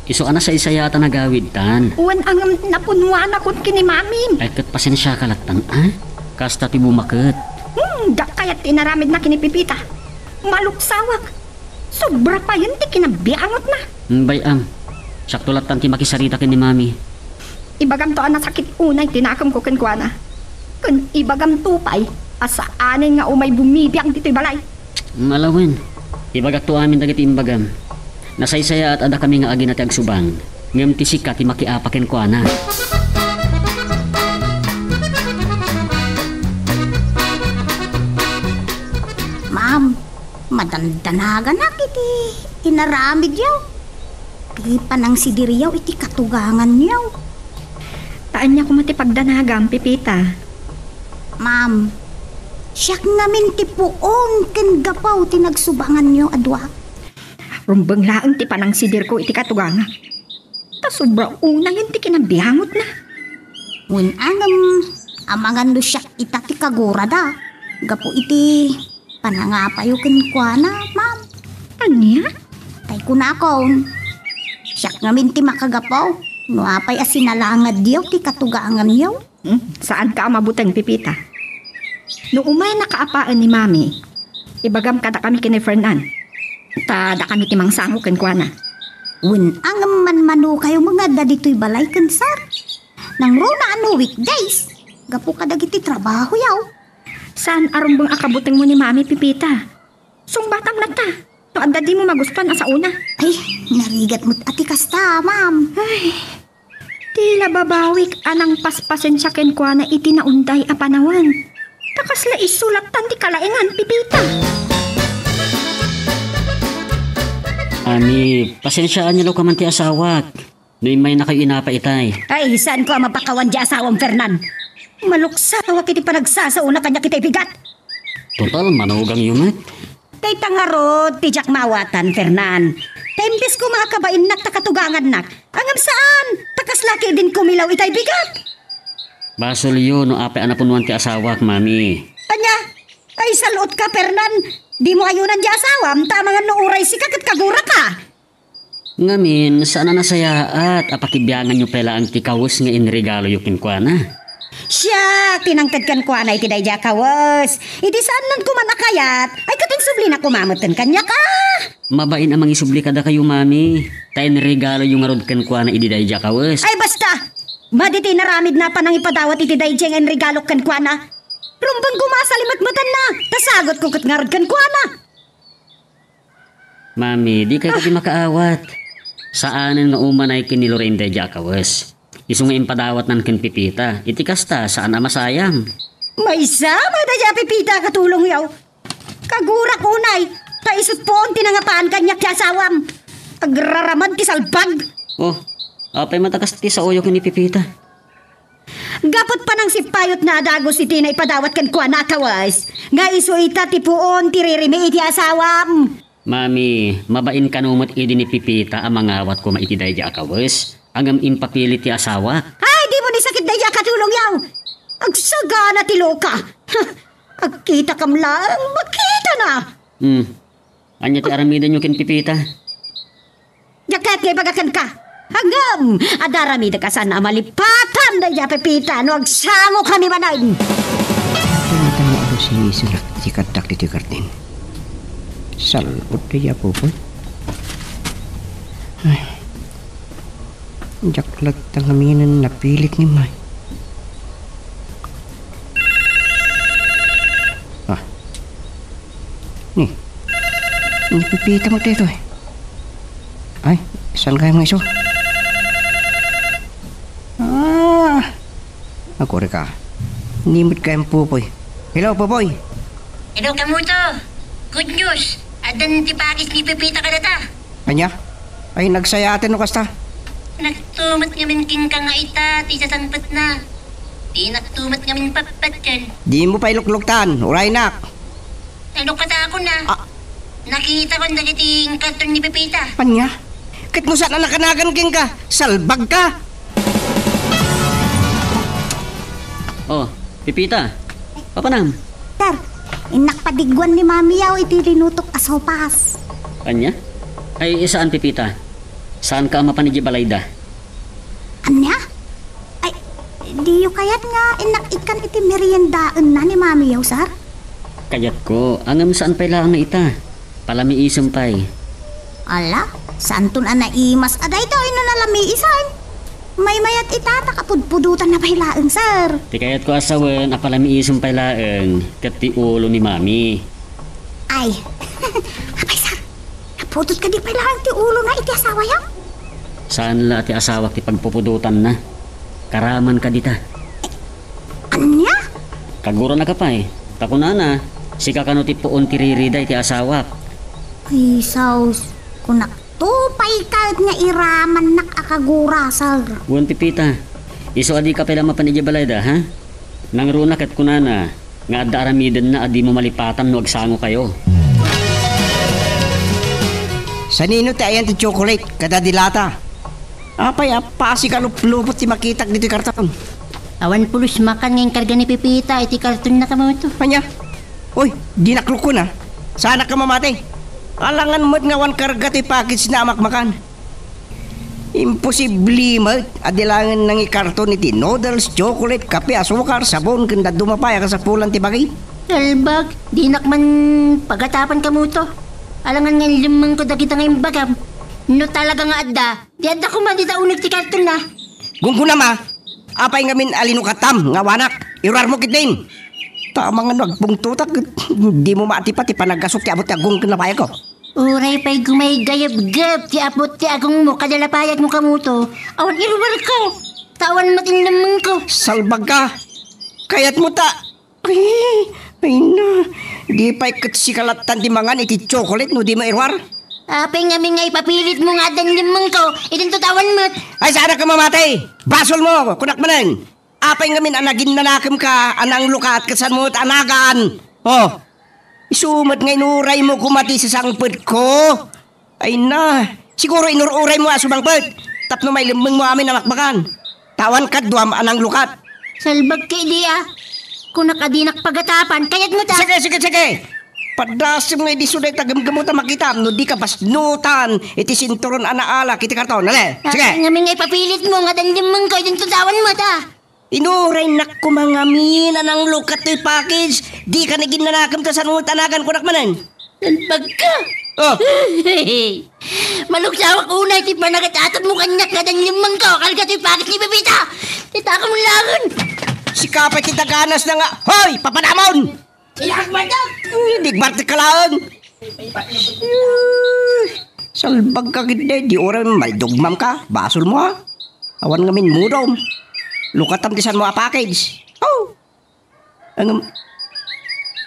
Isu a nasaysayaat a nagawidtan. Wen a ngem napunnoanakon ken ni Mami. Ay, ket pasensiaka lattan, a? Kasta ti bumaket. Hmm, diak kayat ti inaramidna ken ni Pepita. Maluksawak. Sobra payen ti kinabiangotna. Hmm, bay-am. Siakto lattan ti makisarita ken ni Mami. Ibagamto a nasakit unay ti nakemko kenkuana. Ken ibagamto pay a saanen nga umay bumibiang ditoy balay. Malawen, ibagakto amin dagiti imbagam. Nasaysayaat a dakami nga agina ti agsubang, ngem ti sika ti makiapa kenkuana. Ma'am, madandanaganak iti inaramidyo. Ti panangsidiryo iti katuganganyo. Ta ania koma ti pagdanagam, Pepita? Ma'am, siak ngamin ti puon ken gapu ti nagsubanganyo a dua. Rumbeng laeng ti panangsidirko iti katugangak. Ta sobra unayen ti kinabiangotna. Wen a ngem, amangan no siak ita ti kagurada gapu iti panangapayo kenkuana, ma'am. Ania? Tay kunakon, siak ngamin ti makagapu no apay a sinalangadyo ti katuganganyo. Hmm, saanka a mabuteng, Pepita. No umaynaka apaen ni Mami, ibagam kadakami ken ni Fernan. Ta dakami ti mangsango kenkuana. Wen a ngem manmanokayo nga adda ditoy balay ken sir. Nangruna a no weekdays, gapu kadagiti trabahoyo. Saan a rumbeng a kabutengmo ni Mami, Pepita? Sungbatam latta, no adda dimo magustuan a saona. Ay, narigat met a ti kasta, ma'am. Ay, ti la babawik a nangpaspasensia kenkuana iti naunday a panawen. Ta kasla isu lattan ti kalaengan, Pepita. Mami, pasensiaanyo la koma ti asawak. No immaynakayo inapa itay. Ay, saanko a mapakawan ti asawam, Fernan. Maluksawak iti panagsasaona kaniak itay bigat. Total, manugangyo met. Dayta ngarud ti diak maawatan, Fernan. Ta imbes koma a kabainnak ta katugangannak, ngem saan, ta kasla ketdin kumilaw itay bigat. Basolyo no apay a napunnoan ti asawak, Mami. Ania? Ay, sal-otka, Fernan. Dimo ayonan ti asawam, ta amangan no uray sika ket kaguraka. Ngamin, saan a nasayaat a pakibianganyo pay laeng ti kawes nga inregaloyo kenkuana. Siak, ti nangted kenkuana iti daydiay a kawes. Idi saannan koman a kayat, ay ket insublina koma metten kaniak, a. Mabain a mangisubli kadakayo, Mami, ta inregaloyo ngarud kenkuana idi daydiay a kawes. Ay, basta! Madi ti inaramidna a panangipadawat iti daydiay nga inregalok kenkuana. Rumbeng koma a salimetmetenna, ta sagutko ket ngarud kenkuana. Mami, dikay kadi makaawat. Saanen nga umanay ken ni Lorraine daydiay a kawes. Isu nga impadawatnan ken Pepita. Iti kasta, saan a masayang. Maysa, madaya Pepita a katulongyo. Kagurak unay, ta isut puon ti nangapaan kaniak ti asawam. Agraraman ti salbag. Oh, apay met a kasta ti saoyo ken ni Pepita? Gapu ti panangsippayotna a dagus iti naipadawat kenkuana a kawes, nga isu ita ti puon ti ririmi iti asawam. Mami, mabain kano met idi ni Pepita a mangawat koma iti daydiay a kawes, ngem impapilit ti asawak. Ay, dimo ni sakit daydiay a katulongyo! Agsagana ti loka! Agkitakam laeng, makitana! Hmm. Ania ti aramidenyo ken Pepita? Diak kayat nga ibaga kenka. Ngem, adda aramidek a saan a malipatan daydiay a Pepita no agsangokami manen. Kinita nga alusin ni Sirak iti kaddak ditoy garden. Sal-od daydiay a Pupoy. Ay. Diak latta ngaminen napilit ni May. Ah. Ni. Ni Pepita met daytoy. Ay, saan kayam nga isu? Ah. Agkurika. Ni met kayam Pupoy. Hello, Pupoy. Hello, Kamuto. Good news. Addan ti pakis ni Pepita kadata. Ania? Ay, nagsayaaten no kasta. Nagtumet ngamin kenka nga ita ti sasangpetna. Dinak tumet ngamin pappatken. Dimo pay lukluktan, uraynak. Nalukatakon a. Ah. Nakitakon dagiti karton ni Pepita. Ania? Ket no saan a nakanagan kenka, salbagka! Oh, Pepita, papanam? Sir, innak padigguan ni Mami yaw iti linutok a sopas. Ania? Ay, saan, Pepita? Saanka a mapan idiay balayda? Ania? Ay, diyo kayat nga innak ikkan iti meriendaenna ni Mami yaw, sir? Kayatko, ngem saan pay laeng nga ita. Palamiisem pay. Ala, saanton a naimas a daytoy no nalamiisen. Maymayat ita ta kapudpudotanna pay laeng, sir. Ti kayatko a sawen a palamiisem pay laeng ket ti ulo ni Mami. Ay. Apay, sir? Napudot kadi pay laeng ti ulona iti asawayo? Saan la ti asawak ti pagpupudotanna. Karaman kadi ta. Ania? Kaguranaka pay. Ta kunana, sika kano ti puon ti ririda iti asawak. Ay, saus. Kunak, to pay ket nga iramannak a kagura, sir. Wen, Pepita. Isu a dika pay la mapan idiay balayda, ha? Nangruna ket kunana, nga adda aramidenna a dimo malipatan no agsangokayo. Sanino ti ayan ti chocolate kada dilata? Apay a pasig a luplupot ti makitak ditoy karton? Awan pulos makan nga inkarga ni Pepita iti kartonna kamoto. Ania? Uy, dinak lukkon a. Saanak a mamati. Alangan met nga awan karga ti package na a makmakan. Imposible met a di laeng nangikarton iti noodles, chocolate, kape, asukar, sabon, ken dadduma pay a kasapulan ti bagi. Salbag, dinak man pagatapan kamoto. Alangan nga inlemmengko dagita nga imbagam. No talaga nga adda, di adda koma dita uneg ti kartonna. Gunggonam a, apay ngamin a linukatam nga awanak? Iruarmo ketdin. Ta amangan no agpungtotak, dimo maatipa ti panaggasut ti abut ti agong ken napayko. Uray pay gumaygayepgep ti abut ti agongmo kada lapayagmo kamoto, awan iruarko, ta awan met inlemmengko. Salbagka! Kayatmo ta, ay, ay na, di pay ket sika lattan ti mangan iti chocolate no dimo iruar? Apay ngamin nga ipapilitmo nga adda inlemmengko, idinto ta awan met. Ay, saanak a mamati! Basolmo, kunak manen! Apay ngamin a naginnanakemka a nanglukat ket saan met a nagan? Oh, isu met nga inuraymo koma ti sasangpetko? Ay na, siguro inur-uraymo a sumangpet tapno mailemmengmo amin a makmakan. Ta awan kaduam a nanglukat. Salbagka idi a. Kunak a dinak pagatapan, kayatmo ta. Sige, sige, sige! Padasem nga idi isu dayta gemgemo ta makitam no dika basnutan iti sinturon a naalak iti karton. Ale, sige! Apay ngamin nga ipapilitmo nga adda inlemmengko, idinto ta awan met a. Inuraynak koma ngamin a nanglukat toy package. Dika naginnanakem ta saan met a nagan, kunak manen. Salbagka! Oh. Malugsawak unay ti panagatatanmo kaniak nga adda inlemmengko, karga toy package ni Pepita. Ti takom laengen. Sika pay ti daganasna nga, hoy, papanamon! Ilakbadak! Ay, digbartek ka laeng. Ay, salbagka ketdi, di uray maldugmamka, basolmo a. Awan ngamin mudom. Lukatam ti saanmo a package. Oh! Ngem,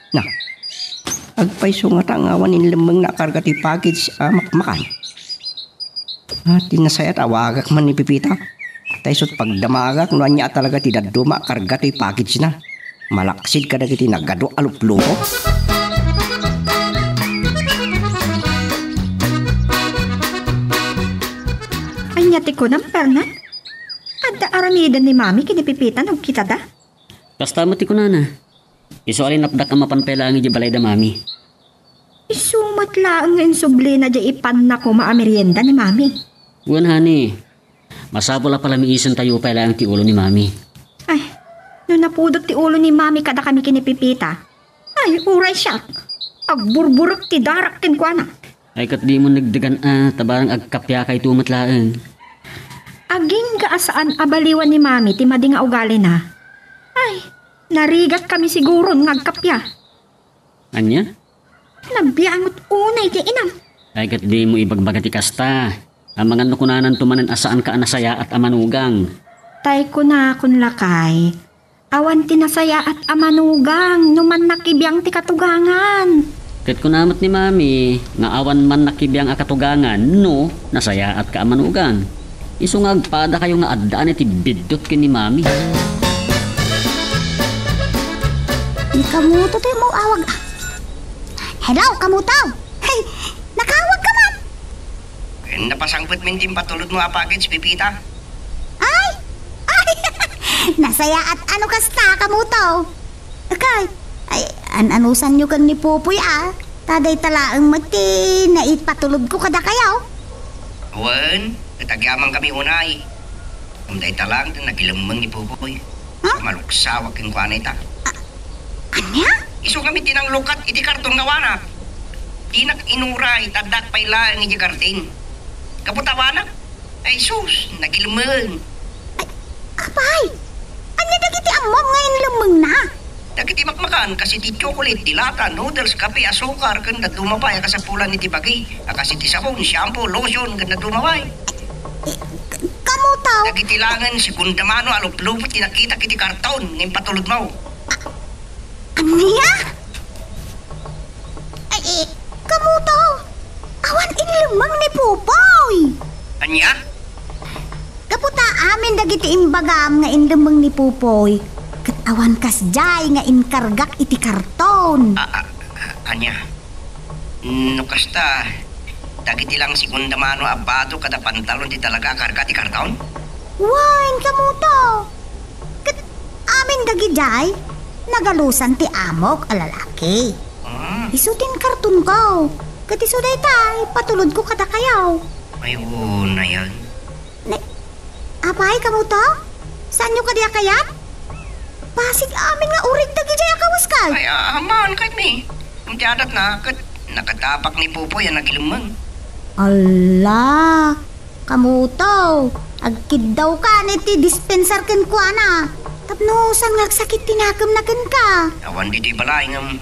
na, agpayso ngata nga awan inlemmengna a karga ti package a makmakan. Ah, ti nasayaat, awagak man ni Pepita. Ta isu ti pagdamagak no ania a talaga ti dadduma a karga ti package-na. Malaksid kadagiti nagadu a luplupo. Ania ti kunam, Fernand? Adda aramiden ni Mami ken ni Pepita no agkitada? Kasta met ti kunana. Isu a linapdak a mapan pay laeng idiay balayda, Mami. Isu met laeng nga insublina diay ipanna koma a merienda ni Mami. Wen, honey. Masapul a palamiisentayo pay laeng ti ulo ni Mami. Ay, no napudot ti ulo ni Mami kadakami ken ni Pepita, ay, uray siak. Agburburek ti darak kenkuana. Ay, ket dimo negdegan a, ta barang agkappiakayto met laeng. Agingga a saan a baliwan ni Mami ti madi nga ugalina. Ay, narigatkami siguron nga agkappia. Ania? Nabiangot unay ti inam. Ay, ket dimo ibagbaga ti kasta. Amangan no kunananto manen a saanka a nasayaat a manugang. Tay kunakon, lakay, awan ti nasayaat a manugang no mannakibiang ti katugangan. Ket kuna met ni Mami nga awan mannakibiang a katugangan no nasayaatka a manugang. Isu nga agpadakayo nga addaan iti biddut ken ni Mami. Kamuto ti umawag. Hello, Kamuto! Hey, nakaawagka man! Ken napasangpet min ti impatulodmo a package, Pepita. Ay! Ay! Nasayaat no kasta, Kamuto. Kay, ay, an-anusanyo ken ni Popoy a? Ta dayta laeng met ti naipatulodko kadakayo. Wen, ket agyamankami unay. Ngem dayta laeng ti nagilemmeng ni Popoy. Ha? Maluksawak kenkuana ita. Ania? Isu kami ti nanglukat iti karton nga awanak. Dinak inuray ta addak pay laeng iti garden. Gapu ta awanak, ay sus, nagilemmeng. Ay, apay! Ania dagiti ammom nga inlemmengna? Dagiti makmakan, kas iti chocolate, dilata, noodles, kape, asukar, ken dadduma pay a kasapulan iti bagi, a kas iti sabon, shampoo, lotion, ken dadduma pay. Eh, k-, Kamuto! Dagiti laengen segunda mano a luplupo ti nakitak iti karton nga impatulodmo. Ania? Ay, eh, Kamuto! Awan inlemmeng ni Popoy! Ania? Gapu ta amin dagiti imbagam nga inlemmeng ni Popoy, ket awan kasdiay nga inkargak iti karton. A-, a-, a-, ania? No kasta, dagiti lang segunda mano a bado kada pantalon ti talaga a karga ti karton? Wen, Kamuto! Ket amin dagidiay, nagalusan ti amok a lalaki. Ah. Isu ti inkartonko. Ket isu dayta, ipatulodko kadakayo. Ay, unayan. Ne, apay, Kamuto? Saanyo kadi a kayat? Bassit amin nga urig dagidiay a kawaskay. Ay, a-, ammoan kayatmi. Ngem ti adatna, ket nakatapak ni Popoy a nagilemmeng. Ala! Kamuto, agkiddawkan iti dispensar kenkuana. Tapno saan nga agsakit ti nakemna kenka? Awan ditoy balay ngem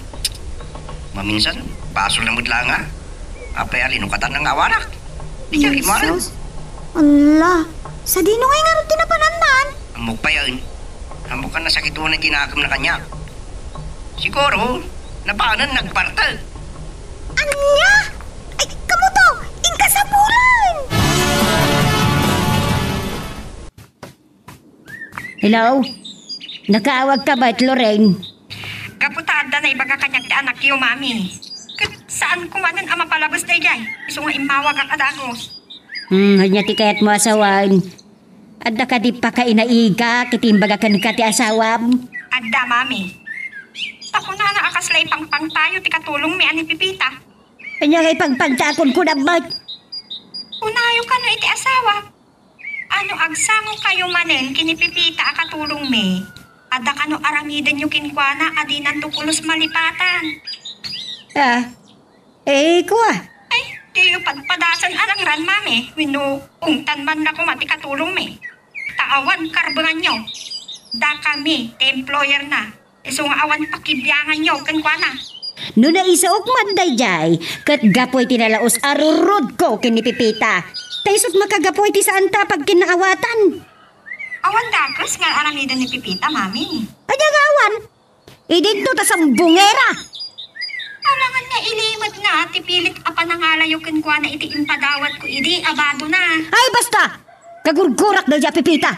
maminsan, basolna met laeng a. Apay a linukatan nga awanak? Diay immaren. Jesus. Ala, sadino ngay ngarud ti napanannan? Ammok pay a, ammok a nasakit unay ti nakemna kaniak. Siguro, napanen nagbartek. Ania? Ay, Kamuto, inka sapulan! Hello? Nakaawagka met, Lorraine? Gapu ta adda naibaga kaniak ti anakyo, Mami. Ket saanko manen a mapalabes daydiay, isu nga immawagak a dagus. Hmm, ania ti kayatmo a sawen? Adda kadi pakainaigak iti imbaga kenka ti asawam? Adda, Mami. Ta kunana a kasla ipangpangtayo ti katulongmi a ni Pepita. Ania nga ipangpangta a kunkunam met? Kunayo kano iti asawak. A no agsangokayo manen ken ni Pepita a katulongmi, adda kano aramidenyo kenkuana a dinanto pulos malipatan. Ah, eh, kua? Ay, diyo padpadasen a nangran, Mami, wenno ungtan man la koma ti katulongmi. Ta awan karbenganyo. Dakami ti employer na. Isu nga awan pakibianganyo kenkuana. No naisuok man daydiay, ket gapu iti nalaus a rurudko ken ni Pepita. Ta isut' makagapu iti saanta a pagkinnaawatan. Awan dakes nga aramiden ni Pepita, Mami. Ania nga awan? Idinto ta sambungera! Alangan nga ilimed na ti pilit a panangalayo kenkuana iti impadawatko idi a badona. Ay, basta! Kagurgurak daydiay a Pepita!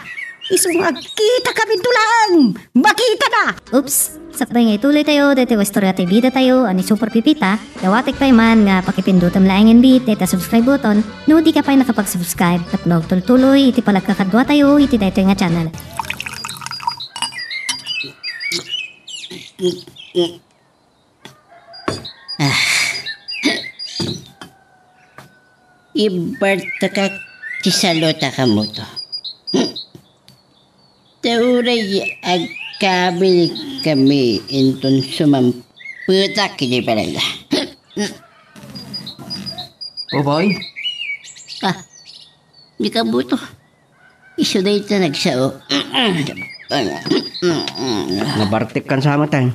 Isu nga agkitakami laeng! Makita na! Oops! Sakbay nga ituloy tayo, daytoy nga istorya ti bida tayo a ni Super Pepita, dawatek pay man nga pakipindutem laengen bi dayta subscribe button no di ka pay nakapag-subscribe tapno agtultuloy iti panagkakadua tayo iti daytoy nga channel. Ah. Ibartekak ti salot a kamoto. Ta uray agkabil kami inton sumampetak iti balayda. Popoy? Ah, ni kamoto. Isu dayta nagsao. Nabartek kan sa met, eh.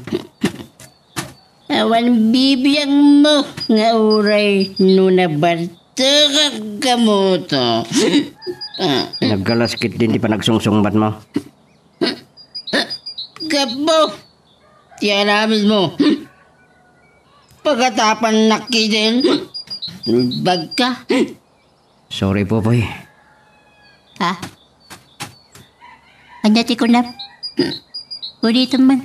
Awan bibiangmo nga uray no nabartekak kamoto. Naggalas ketdin ti panagsungsungbatmo. Gapu ti aramidmo. Pagatapan nakidin, tulbagka. Sorry, Popoy. Ha? Ania ti kunam? Ulitem man.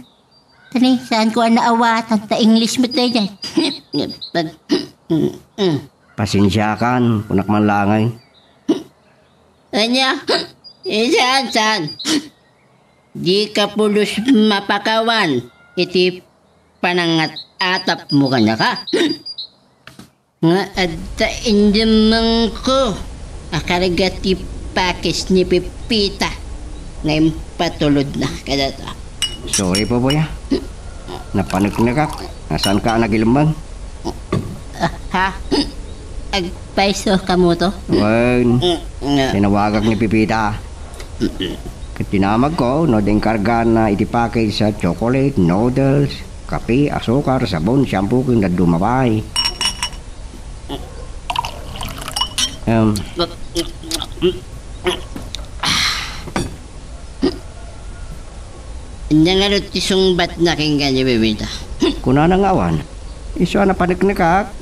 Tani, saan ko a naawatan ta English met daydiay. Pag-, Pasensiakan, kunak man laeng. Ania? Eh, saan, saan? Dika pulos mapakawan iti panangat-atapmo kaniak, a? Nga adda inlemmengko a karga ti pakis ni Pepita nga impatulodna kadata. Sorry, Popoy, a. Napaneknekak. Nasaanka a nagilemmeng? Ah, ha? Agpayso kamo to? Wen, mm, nga tinawagak ni Pepita. Ket dinamagko no di inkargana iti package a chocolate, noodles, kape, asukar, sabon, shampoo, ken dadduma pay. Em. Ania ngarud ti sungbatna kenka ni Bebita? Kunana nga awan. Isu a napaneknekak.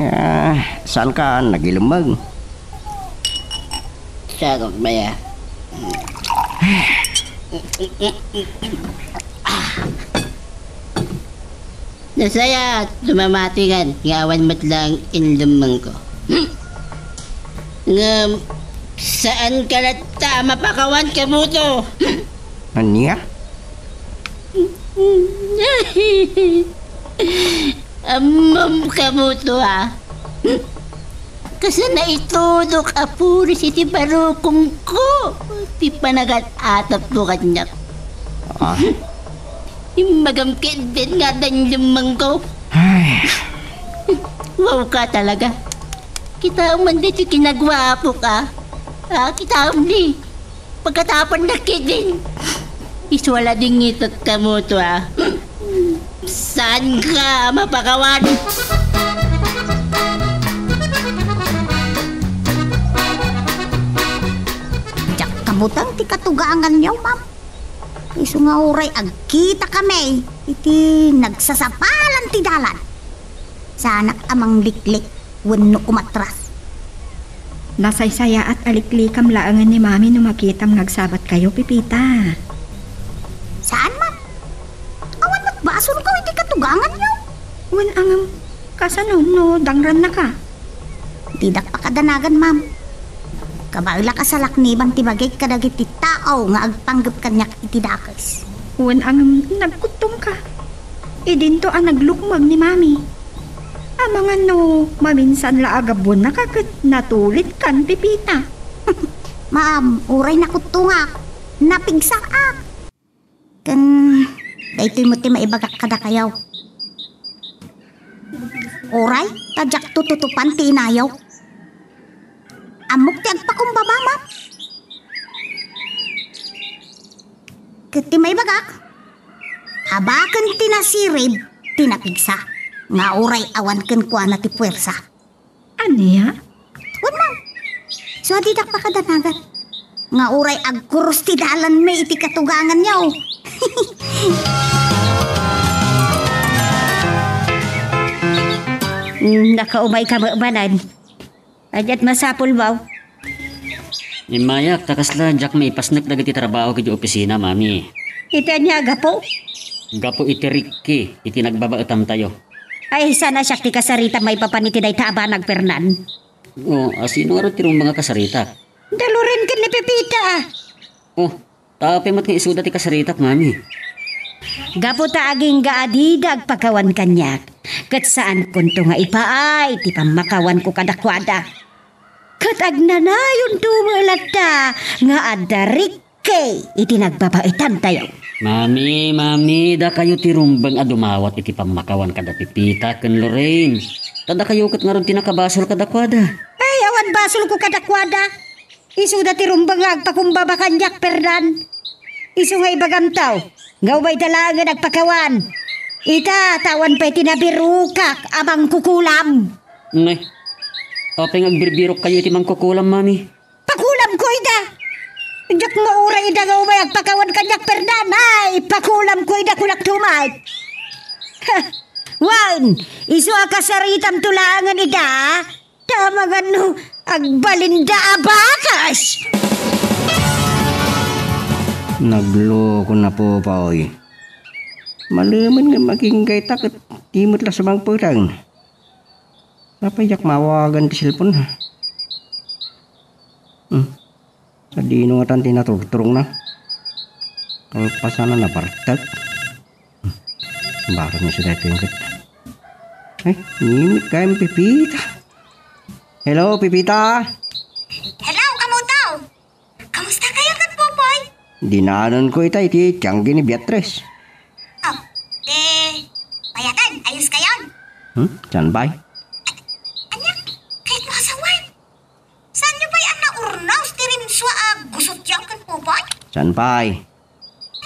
Ah, saanka a nagilemmeng? Sarok, baya. Nasayaat, dumamatikan nga awan met laeng inlemmengko. Ngem, saanka latta a mapakawan, Kabuto? Ania? Ammom, Kabuto, a. Kasano itudok a puris iti barukomko ti panagat-atapmo kaniak. Ah? Immagam ketdin nga adda inlemmengko. Ay. Wow ka talaga. Kitaem man ditoy kinaguapok, a. A, kitaem ni. Pagkatapon na ketdin. Isu a la dingitek, Kabuto, a. Saanka a mapakawan? Diak kabuteng ti katuganganyo, ma'am. Isu nga uray agkitakami iti nagsasapalan ti dalan, saanak a mangliklik wenno umatras. Nasaysayaat a liklikam laengen ni Mami no makitam nga agsabatkayo, Pepita. Saan, ma'am? Awan met basolko iti katuganganyo. Wen a ngem, kasano no dangrannaka? Didak pakadanagan, ma'am. Kabaelak a salakniban ti bagik kadagiti tao nga agpanggep kaniak iti dakes. Wen a ngem nagkuttongka. Idinto a naglukmeg ni Mami. Amangan no maminsan la a gabbuannaka ket natulidkan, Pepita. Ma'am, uray nakuttongak, napigsaak. Ken daytoy met ti maibagak kadakayo. Uray ta diak tututupan ti inayo. Ammok ti agpakumbaba, ma'am. Ket ti maibagak, abaken ti nasirib ti napigsa, nga uray awan kenkuana ti puwersa. Ania? Wen, ma'am. Isu a didak pakadanagan nga uray agkurus ti dalanmi iti katuganganyo. Mm, nakaumayka met manen. Ania ti masapulmo? Immayak, ta kasla diak maipasnek dagiti trabaho iti opisina, Mami. Iti ania a gapu? Gapu iti Ricky, iti nagbabaetamtayo. Ay, saan a siak ti kasaritam maipapan iti dayta a banag, Fernan? O, a sino ngarud ti rumbeng a kasaritak? Da Loren ken ni Pepita. O, ta apay met nga isuda ti kasaritak, Mami? Gapu ta agingga a dida agpakawan kaniak, ket saankonto nga ipaay ti pammakawanko kadakuada. Ket agnanayonto met latta nga adda Ricky iti nagbabaetamtayo. Mami, Mami, dakayo ti rumbeng a dumawat iti pammakawan kada Pepita ken Lorraine. Ta dakayo ket ngarud ti nakabasol kadakuada. Ay, awan basolko kadakuada. Isuda ti rumbeng nga agpakumbaba kaniak, Fernan. Isu nga ibagamto nga umayda laengen agpakawan. Ita, ta awan pay ti nabirokak a mangkukulam. Nay, apay nga agbirbirokkayo iti mangkukulam, Mami? Pakulamko ida. Diak mauray ida nga umay agpakawan kaniak, Fernan. Ay, pakulamko ida, kunak tumay. Ha, wen, isu a kasaritamto laengen ida. Ta amangan no agbalinda a bakas! Nagloko na, Popoy. Malemen nga maginggay ta ket di met la sumangpeteng. Apay diak maawagan ti cellphone, ha? Hmm. Sadino ngatan ti naturturongna? Kalpasan a nabartek. Hmm. Barang na siya daytoy ket. Ay, nimit kayo Pipita. Hello, Pipita. Hello, Kamuto. Kamusta kayo ken Popoy? Dinanonko ita iti tianggi ni Beatrice. Oh, di, payaten, ayos kayon? Hmm? Saan pay? Ania, kayatmo a sawen? Saanyo pay a naurnos ti rimsua a gusutyo ken Popoy? Saan pay?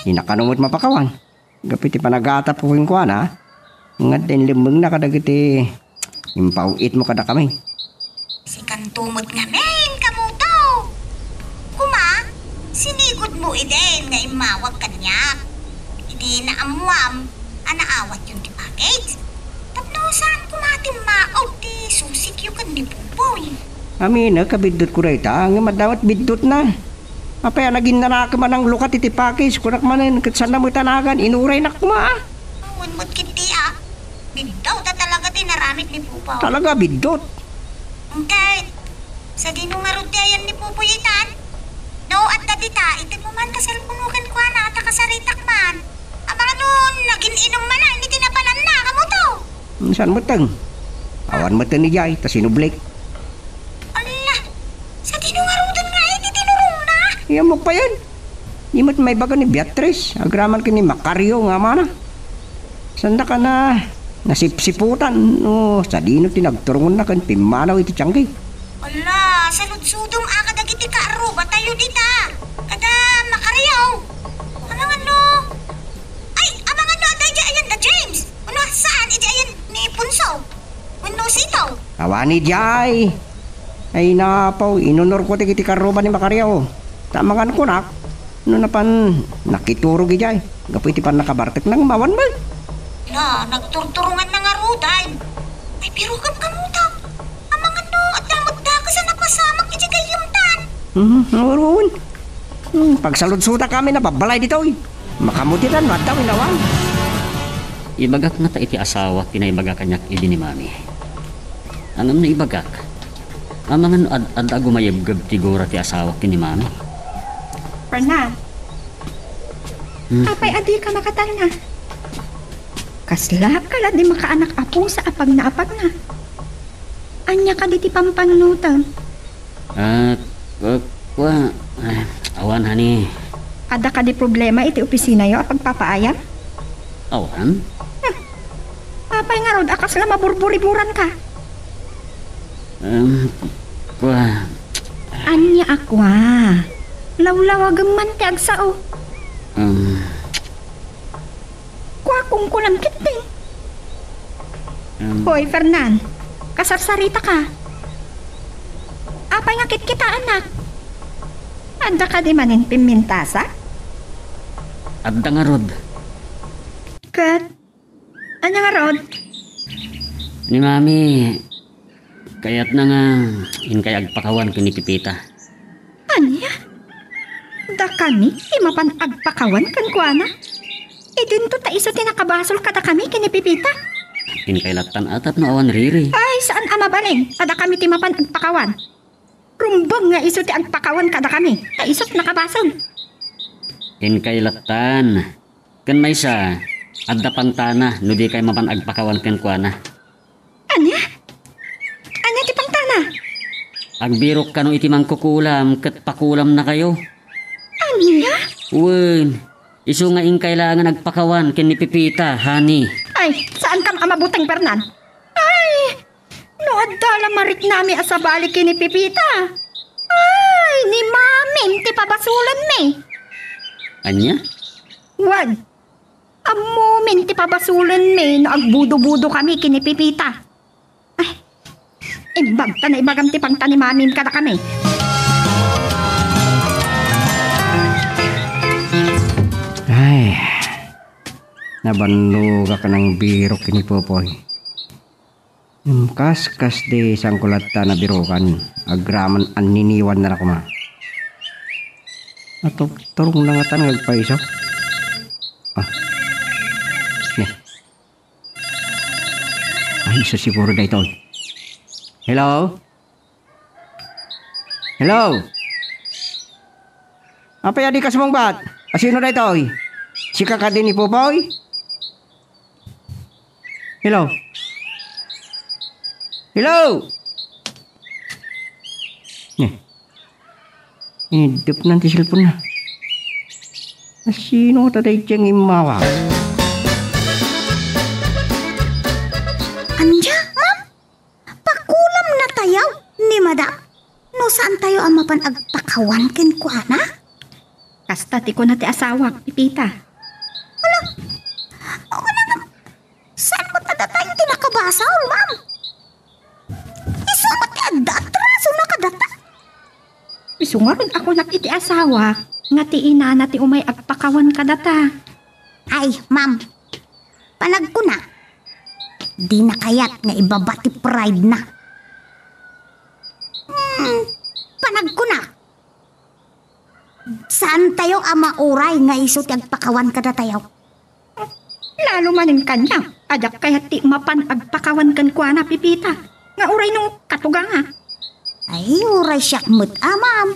Di na kano met mapakawan. Gapu iti panagatapko kenkuana, nga adda inlemmengna kadagiti impaw-itmo kadakami. Sikanto met ngamin, Kamuto. Kuma, sinigudmo idin nga immawag kaniak. Idi naammoam a naawatyon ti package. Tapno saan koma timmaog ti susikyo ken ni Popoy. Aminek a biddutko dayta, ngem adda met biddutna. Apay a naginnanakem a nanglukat iti package, kunak manen, ket saan na met a nagan, inuraynak koma, a. Awan met ketdi, a. Biddut ta talaga ti naramid ni Popoy. Talaga, biddut. Ket, sadino ngarud ti ayan ni Popoy itan? No, adda dita, itedmo man ta cellphone-o kenkuana, ta kasaritak man. Amangan no nagin-inum man iti napananna, Kamuto. Saan met, teng? Awan met idiay, ta sinublik. Ala, sadino ngaruden nga iti tinurongna? Iyammok payen. Di met maibaga ni Beatrice, agraman ken ni Macario nga amana. Saan daka na nasipsiputan, no sadino ti nagturongna ken pimmanaw iti tianggi. Ala, saludsodem a kadagiti kaarrubatayo dita. Kada Macario. Amangan no. Ay, amangan no adda idiay ayan da James. Uno, saan idiay ayan ni Punso? Wenno sitaw? Awan idiay. Ay, napaw, inunorko ti, ti karruba ni Macario. Ta amangan kunak, no napan nakiturog idiay. Gapu iti pannakabartekna, awan met. La, nagturturonganna ngaruden. Ay, pero kamkamutak. Amangan no, adda met dakes a napasamak iti gayyemtan. Hmm, awan. Hmm, pagsaludsodak kami, nababbalay ditoy. Makamuditan, no adda, wenno awan. Ibagak ngata iti asawak ti naibaga kaniak idi ni Mami. Ngem no ibagak, amangan no ad-, adda a gumayebgeb ti gura ti asawak ken ni Mami. Fernan. Hmm. Apay a dika makatalna? Kasla ka la di makaanak a pusa a pagnaapagna. Ania kadi ti pampannutem? Ah, ku-, kua, ah, awan, honey. Adda kadi problema iti opisinayo a pagpapaayam? Awan. Hmm. Apay ngarud a kasla maburburiburanka? Um, kua. Ania a kua? Lawlawagem man ti agsao. Um, Kua, kunkunam ketdin. Em. Hoy, Fernan, kasarsaritaka. Apay nga kitkitaennak? Adda kadi manen pimmintasa? Adda ngarud. Ket, ania ngarud? Ni Mami, kayatna nga inkay agpakawan ken ni Pepita. Ania? Dakami ti mapan agpakawan kenkuana? Idinto ta isu ti nakabasol kadakami ken ni Pepita. Inkay lattan a tapno awan riri. Ay, saan a mabalin a dakami ti mapan agpakawan. Rumbeng nga isu ti agpakawan kadakami, ta isu ti nakabasol. Inkay lattan. Ken maysa, adda pangtana no dikay mapan agpakawan kenkuana. Ania? Ania ti pangtana? Agbirok kano iti mangkukulam ket pakulamnakayo. Ania? Wen, isu nga inkay laengen agpakawan ken ni Pepita, honey. Ay, saankam a mabuteng, Fernan. Ay, no adda la mariknami a sabali ken ni Pepita. Ay, ni Mamim ti pabasolenmi. Ania? Wen, ammomin ti pabasolenmi no agbudobudo kami ken ni Pepita. Ay, imbag ta naibagam ti pangta ni Mamim kadakami. Ay, nabannogak a nangbirok ken ni Popoy. Ngem kas, kas di sangkulat ta nabirokan, agraman anniniwan na koma. Aturturong na ngatan nga agpayso. Ah. Isu siguro daytoy. Hello? Hello? Apay a dika sumungbat? Asino daytoy? Sika kadi ni Popoy? Hello? Hello? Eh, inidupnan ti cellphone na. Asino ta daytoy nga immawag? Ania, ma'am? Pakulamnatayo ni madam no saantayo a mapan agpakawan kenkuana? Kasta ti kuna ti asawak, Pepita. Hala, kuna nga, saan mo ta datayo ti nakabasol, ma'am? Isu met ti adda a trasona kadata. Isu ngarud a kunak iti asawak nga ti inana ti umay agpakawan kadata. Ay, ma'am, panagkuna, dina kayat nga ibaba ti pride na. Hmm, panagkuna, saantayo a mauray nga isu ti agpakawan kadatayo. Lalo manen kaniak a diak kayat ti mapan agpakawan kenkuana, Pepita, nga uray no katuganga. Ay, uray siak met a, ma'am.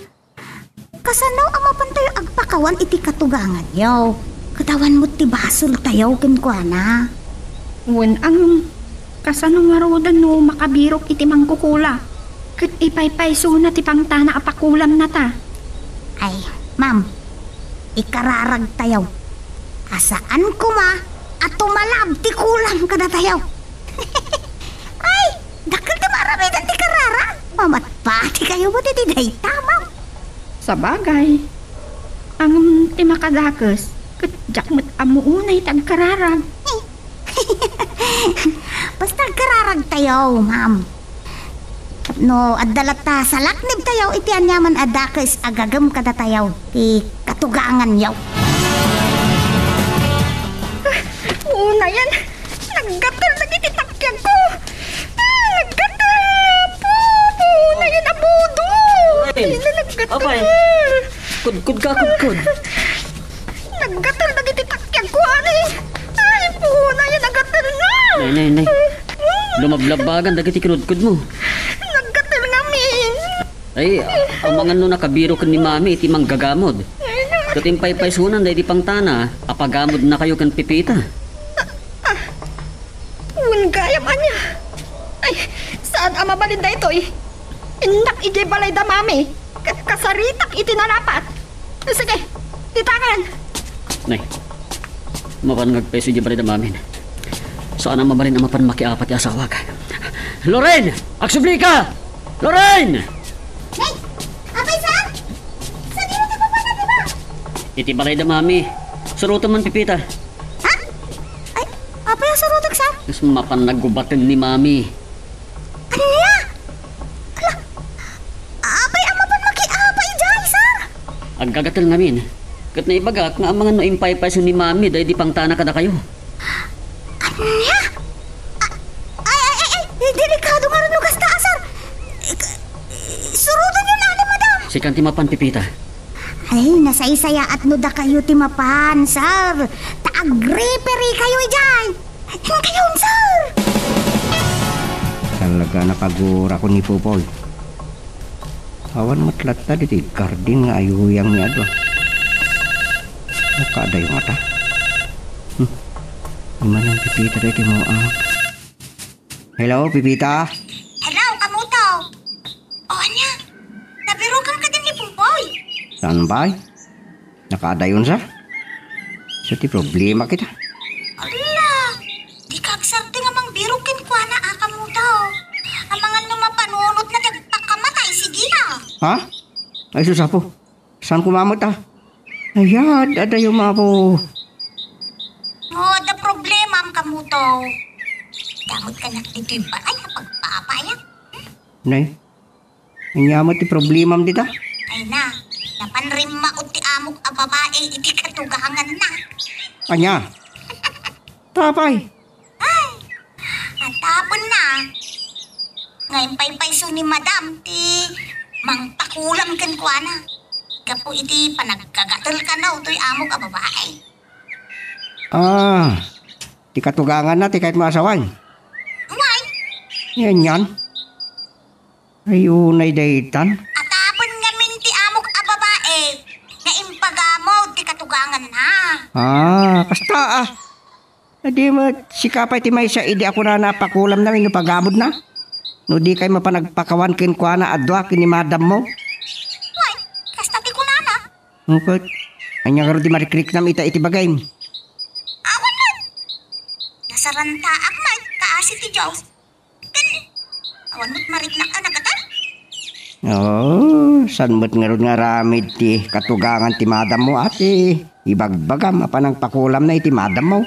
Kasano a mapantayo agpakawan iti katuganganyo? Ket awan met ti basoltayo kenkuana. Wen, ngem, kasano ngaruden no makabirok iti mangkukula ket ipaypaysona ti pangtana a pakulamnata? Ay, ma'am, ikararagtayo a saan koma a tumalab ti kulam kadatayo. Ay, dakkel ti maaramidan ti kararag. Mamatpatikayo met iti dayta, ma'am. Sabagay, ngem ti makadakes, ket diak met ammo unay ti agkararag. Basta agkararagtayo, ma'am. Tapno adda latta salaknibtayo iti aniaman a dakes a gagem kadatayo ti katuganganyo. Unayen, naggatel dagiti takiagko. Ah, naggatel, Apo! Unayen a budo! Ay, naggatel. Apay. Kudkod ka, kudkod. Naggatel dagiti takiagko, ani. Ay, punayen a gatel na. Nay, nay, nay. Lumablabbagan dagiti kinudkodmo. Naggatel ngamin. Ay, amangan no nakabiro ken ni Mami iti manggagamod. Ay, na. Ket impaypaysonan daydi pangtana a pagamodnakayo ken Pepita. Ah, ah. Wen gayam ania. Ay, saan a mabalin daytoy? Innak idiay balay da Mami. Ka-, kasaritak iti nalapat. Sige, ditangan. Nay, mapan nga agpayso idiay balay da Mamin. Saan a mabalin a mapan makiapa ti asawak. Lorraine! Agsublika! Lorraine! Nay! Apay, sir? Saan imo ti papanag, di ba? Iti balay da Mami. Surotem man, Pepita. Ha? Ay, apay a surotek, sir? Kas mapan naggubaten ni Mami. Ania? Ala, apay a mapan makiapa idiay, sir? Aggagatel ngamin. Ket naibagak nga amangan no impaypayso ni Mami daydi pangtana kadakayo. Ania? A-, ay, ay, ay, ay, delikado ngarud no kasta, sir. Ik-, surotenyo na ni madam. Sikan ti mapan, Pepita. Ay, nasaysayaat no dakayo ti mapan, sir. Ta agripirikayo idiay. Inkayon, sir! Talaga nakagurakon ni Popoy. Awan met latta ditoy garden nga ayuyang ni adu. Nakadayo ngata. Hmm. Imanang Pepita daytoy mo, ah. Hello, Pepita? Hello, Kamuto. O, ania? Nabirokam kadi ni Popoy? Saan pay? Nakaadayon sa? Sa ti problema kita. Ala, dika agsardeng a mangbirok kenkuana, a, Kamuto. Amangan no mapanunotna ti agpakamatay, sige na. Ha? Ay, sus, Apo. Saan ko mamata? Ay, ad-, adayo, Apo. O, adda problemam, Kamuto. Damot kaniak ditoy balay a pagpapayak. Nay, ania met ti problemam dita? Ay na, napan rimmaot ti amok a babae iti katuganganna. Ania? Apay? Ay, atapenna nga impaypayso ni Madam ti mangpakulam kenkuana gapu iti panagkagatel kano toy amok a babae. Ah, ti katuganganna ti kayatmo a asawan? Wen, Ania? Ay, unay daytan. Atapen ngamin ti amok a babae nga impagamod ti katuganganna. Ah, kasta, ah. Adi met, sika pay ti maysa idi a kunana a pakulamna wenno pagamodna? No di kay mapan agpakawan kenkuana a dua ken ni madammo? Wen, kasta ti kunana. Ket, ania ngarud ti marikriknam ita iti bagim? Awan met. Nasarantaak met kaasi ti Dios. Ken, awan met mariknak a nagatan. Oh, saan met ngarud nga aramid ti katugangan ti madammo, ati? Ibagbagam a panangpakulamna iti madammo.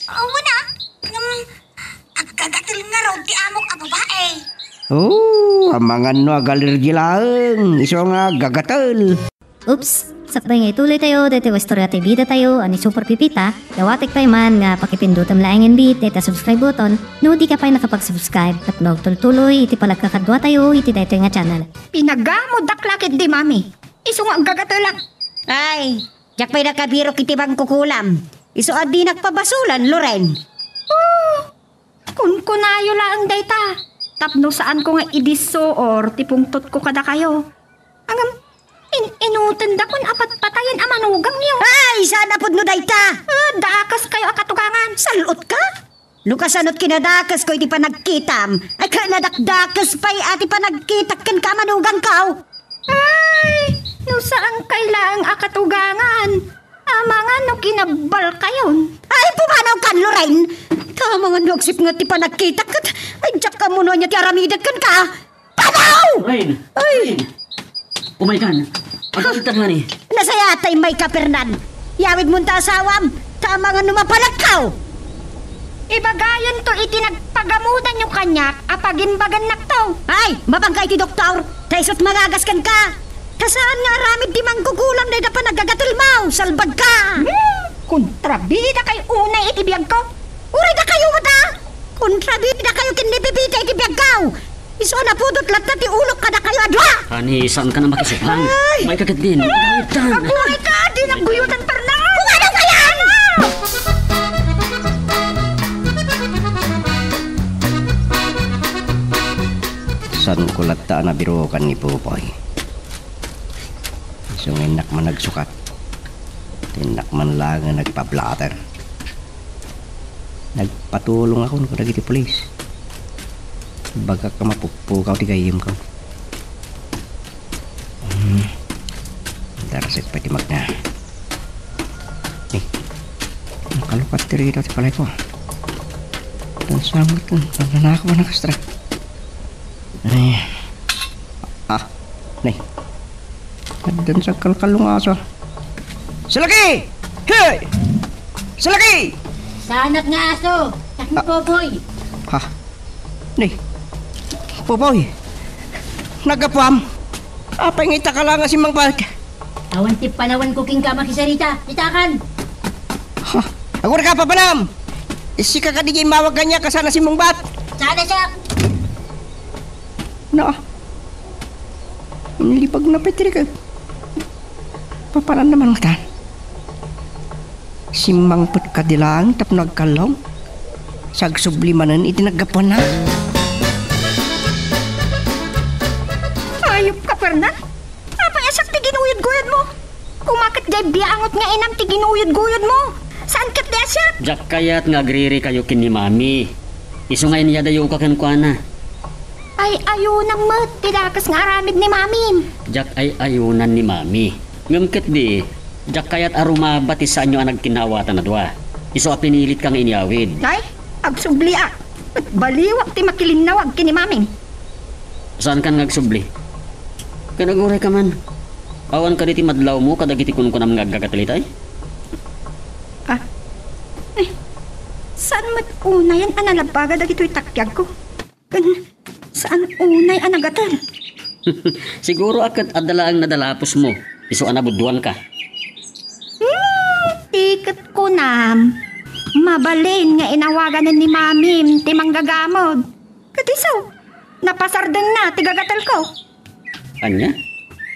Awan a, ngem aggagatel ngarud ti amok a babae. Oh, amangan no agalergi laeng, isu nga aggagatel. Oops! Sakbay nga ituloy tayo daytoy nga istorya ti bida tayo a ni Super Pipita, dawatek pay man nga pakipindutem laengen bi dayta subscribe button no di ka pay nakapag-subscribe tapno agtultuloy iti panagkakadua tayo iti daytoy nga channel. Pinagamoddak la ketdi, Mami. Isu nga aggagatelak. Ay, diak pay nakabirok iti mangkukulam. Isu a dinak pabasolan, Loren. Oh, kunkunayo laeng dayta tapno saanko nga idissuor ti pungtotko kadakayo. Ngem, in-inutendakon a patpatayen a manugangyo. Ay, saan a pudno dayta? Ah, dakeskayo a katugangan. Sal-otka? No kasano't kinadakesko iti panagkitam, ay, kinadakdakes pay a ti panagkitak kenka a manugangko. Ay, no saankay laeng a katugangan, amangan no kinabbalkayon. Ay, pumanawkan, Loren! Ta amangan no agsipnget ti panagkitak ket, ay, diak ammo no ania ti aramidek kenka. Panaw! Rain! Ay! Rain! Umaykan. Agawidtan ngani. Nasayaat ta immayka, Fernan. Yawidmon ta asawam. Ta amangan no mapalagkaw. Ibagayonto iti nagpagamodanyo kaniak a pagimbagannakto. Ay, mapanka iti doktor. Ta isu't mangagas kenka. Ta saan nga aramid ti mangkukulam dayta panaggagatelmo. Salbagka! Hmm, kontrabidakayo unay iti biagko. Uray dakayo met a! Kontrabidakayo ken ni Pipita iti biagko! Isu a napudot latta ti ulok kadakayo a dua! Ani, saanka a makisukang? Ay! Umayka ketdin. Agawidtan. Agurayka, dinak guyotan, Fernan! Kumadaw kayan! Saanko latta a nabirukan ni Popoy. Isu nga innak man nagsukat. Innak man laeng nga nagpa-blotter. Nagpatulongakon kadagiti pulis. Bagak a mapukpukaw ti gayyemko. Hmm. Darasek pay ti magna. Eh, nakalukat ti rita ti palayko. Tan samot, nananakaw a nakastra. Ay. Ah, nay. Addan sa kalkalong aso. Salaki! Hey! Salaki! Saanak nga aso! Takmo, Popoy! Ha? Nay. Popoy! Naggapuam! Apay nga ita ka lang nga simmangpet? Awan ti panawanko kenka a makisarita. Itakan! Ha? Agurayka, papanam! Sika kadi nga immawag kaniak a saan a simmungbat? Saan a siak? Na. Inlibagna pay ti rikek. Papananna man ngatan. Simmangpet kadi laeng tapno agkallong. Sa agsubli manen iti naggapuanna. Ayupka, Fernan! Apay a siak ti ginuyodguyodmo? Koma ket diay biangot nga inam ti ginuyodguyodmo. Saan ket di a siak? Diak kayat nga agririkayo ken ni Mami. Isu nga inyadayoka kenkuana. Ay-ayonam met ti dakes nga aramid ni Mamim. Diak ay-ayonan ni Mami. Ngem ket di, diak kayat a rumaba ti saanyo a nagkinnawatan a dua. Isu a pinilitka nga inyawid. Ay, agsubliak. Baliwak ti makilinnawag ken ni Mamim. Saankan nga agsubli? Ken agurayka man. Awan kadi ti madlawmo kadagiti kunkunam nga aggagatel itay? Ah. Eh, saan met unayen a nalabaga dagitoy takkiagko? Ken saan unay a nagatel? Siguro a ket adda laeng nadalapusmo, isu a nabudduanka. Hmm, ti ket kunam, mabalin nga inawaganen ni Mamim ti manggagamod. Ket isu, napasardengna ti gagatelko. Ania?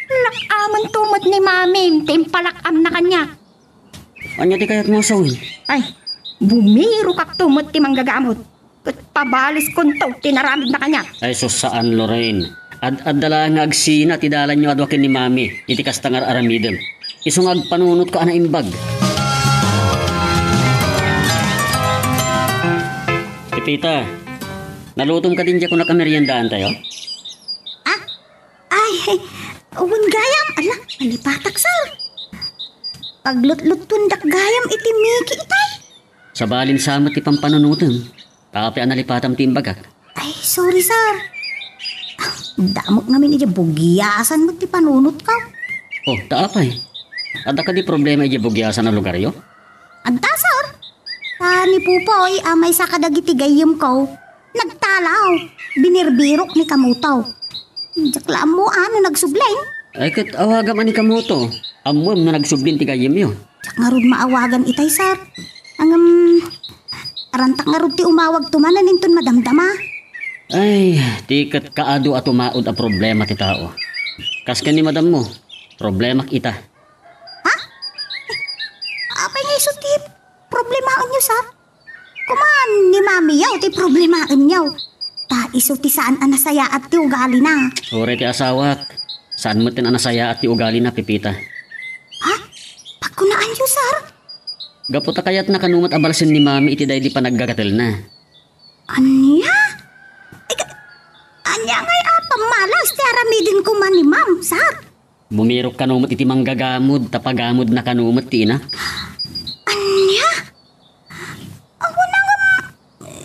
Lak-amen to met ni Mamim ti impalak-amna kaniak. Ania ti kayatmo a sawen? Ay, bumirokak to met ti manggagamot. Ket pabaliskonto ti inaramidna kaniak. Ay, sus, saan, Lorraine. Ad-adda laeng nga agsina ti dalanyo adu ken ni Mami iti kasta nga ar-aramidem. Isu nga agpanunotko a naimbag. Pepita, nalutom kadi diay kunak a meriendaantayo? Ah? Ay, wen gayam. Ala, nalipatak, sir. Paglutlutuendak gayam iti Mickey itay. Sabalin sa met ti pampanunotem, ta apay a nalipatam ti imbagak? Ay, sorry, sir. Ah, damok ngamin idiay bugiasan met ti panunotko. Oh, ta apay? Adda kadi problema idiay bugiasan a lugaryo? Adda, sir. Ta ni Pupoy a maysa kadagiti gayyemko, nagtalaw, binirbirok ni Kamoto. Diak la ammo a no nagsubling. Ay, ket awagam a ni Kamoto. Ammoem no nagsubling ti gayyemyo. Diak ngarud maawagan itay, sir. Ngem, arantak ngarud ti umawagto manen inton madamdama. Ay, ti ket kaadu a tumaud a problema ti tao. Kas ken ni madammo, problemak ita. Ha? Apay nga isu ti problemaenyo, sir? Koma ni Mamiyo ti problemaenyo. Ta isu ti saan a nasayaat ti ugalina. Uray ti asawak. Saan met a nasayaat ti ugalina, Pepita. Ha? Pagkunaanyo, sir? Gapu ta kayatna kano met a balsen ni Mami iti daydi panaggagatelna. Ania? Ika-, ania ngay a pammalas ti aramiden koma ni Ma'am, sir? Bumirok kano met iti manggagamod, ta pagamodna kano met ti ina. Ania? Awan a ngem,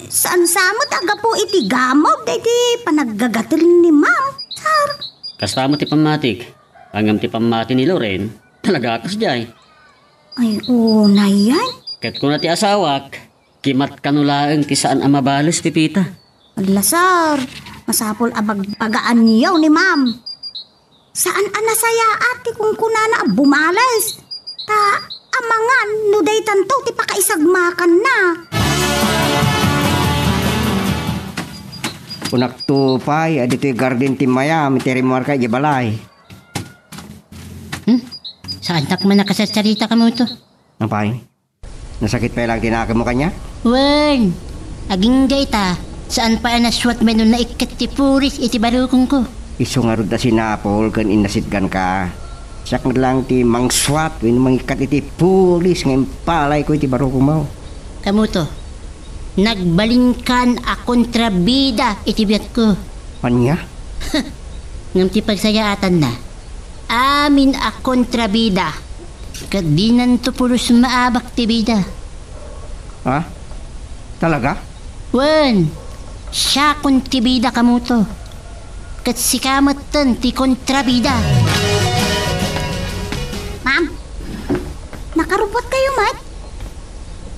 saan sa met a gapu iti gamod daydi panaggagatel ni Ma'am, sir? Kasta met ti pammatik. Ngem ti pammati ni Loren, talaga kasdiay. Ay, unay yan. Ket kuna ti asawak, kimat kano laeng ti saan a mabales, Pepita. Ala, sir, masapul a bagbagaanyo ni Ma'am. Saan a nasayaat ti kunkunana a bumales. Ta amangan no daytanto ti pakaisagmakanna. Kunakto pay a ditoy garden ti mayam iti rimmuarka idiay balay. Hmm? Saannak man a kasarsarita, Kamoto? Apay? Nasakit pay laeng ti nakemmo kaniak? Wen, agingga ita, saan pay a nasuat wenno naikkat ti pulis iti barukongko. Isu ngarud a sinapol ken innasitganka. Siak met laeng ti mangsuat wenno mangikkat iti pulis nga impalayko iti barukongmo. Kamoto, nagbalinkan a kontrabida iti biagko. Ania? Ngem ti pagsayaatanna, amin a kontrabida, ket dinanto pulos maabak ti bida. Ha? Talaga? Wen, siakon ti bida, Kamoto. Ket sika metten ti kontrabida. Ma'am, nakarubot kayo met?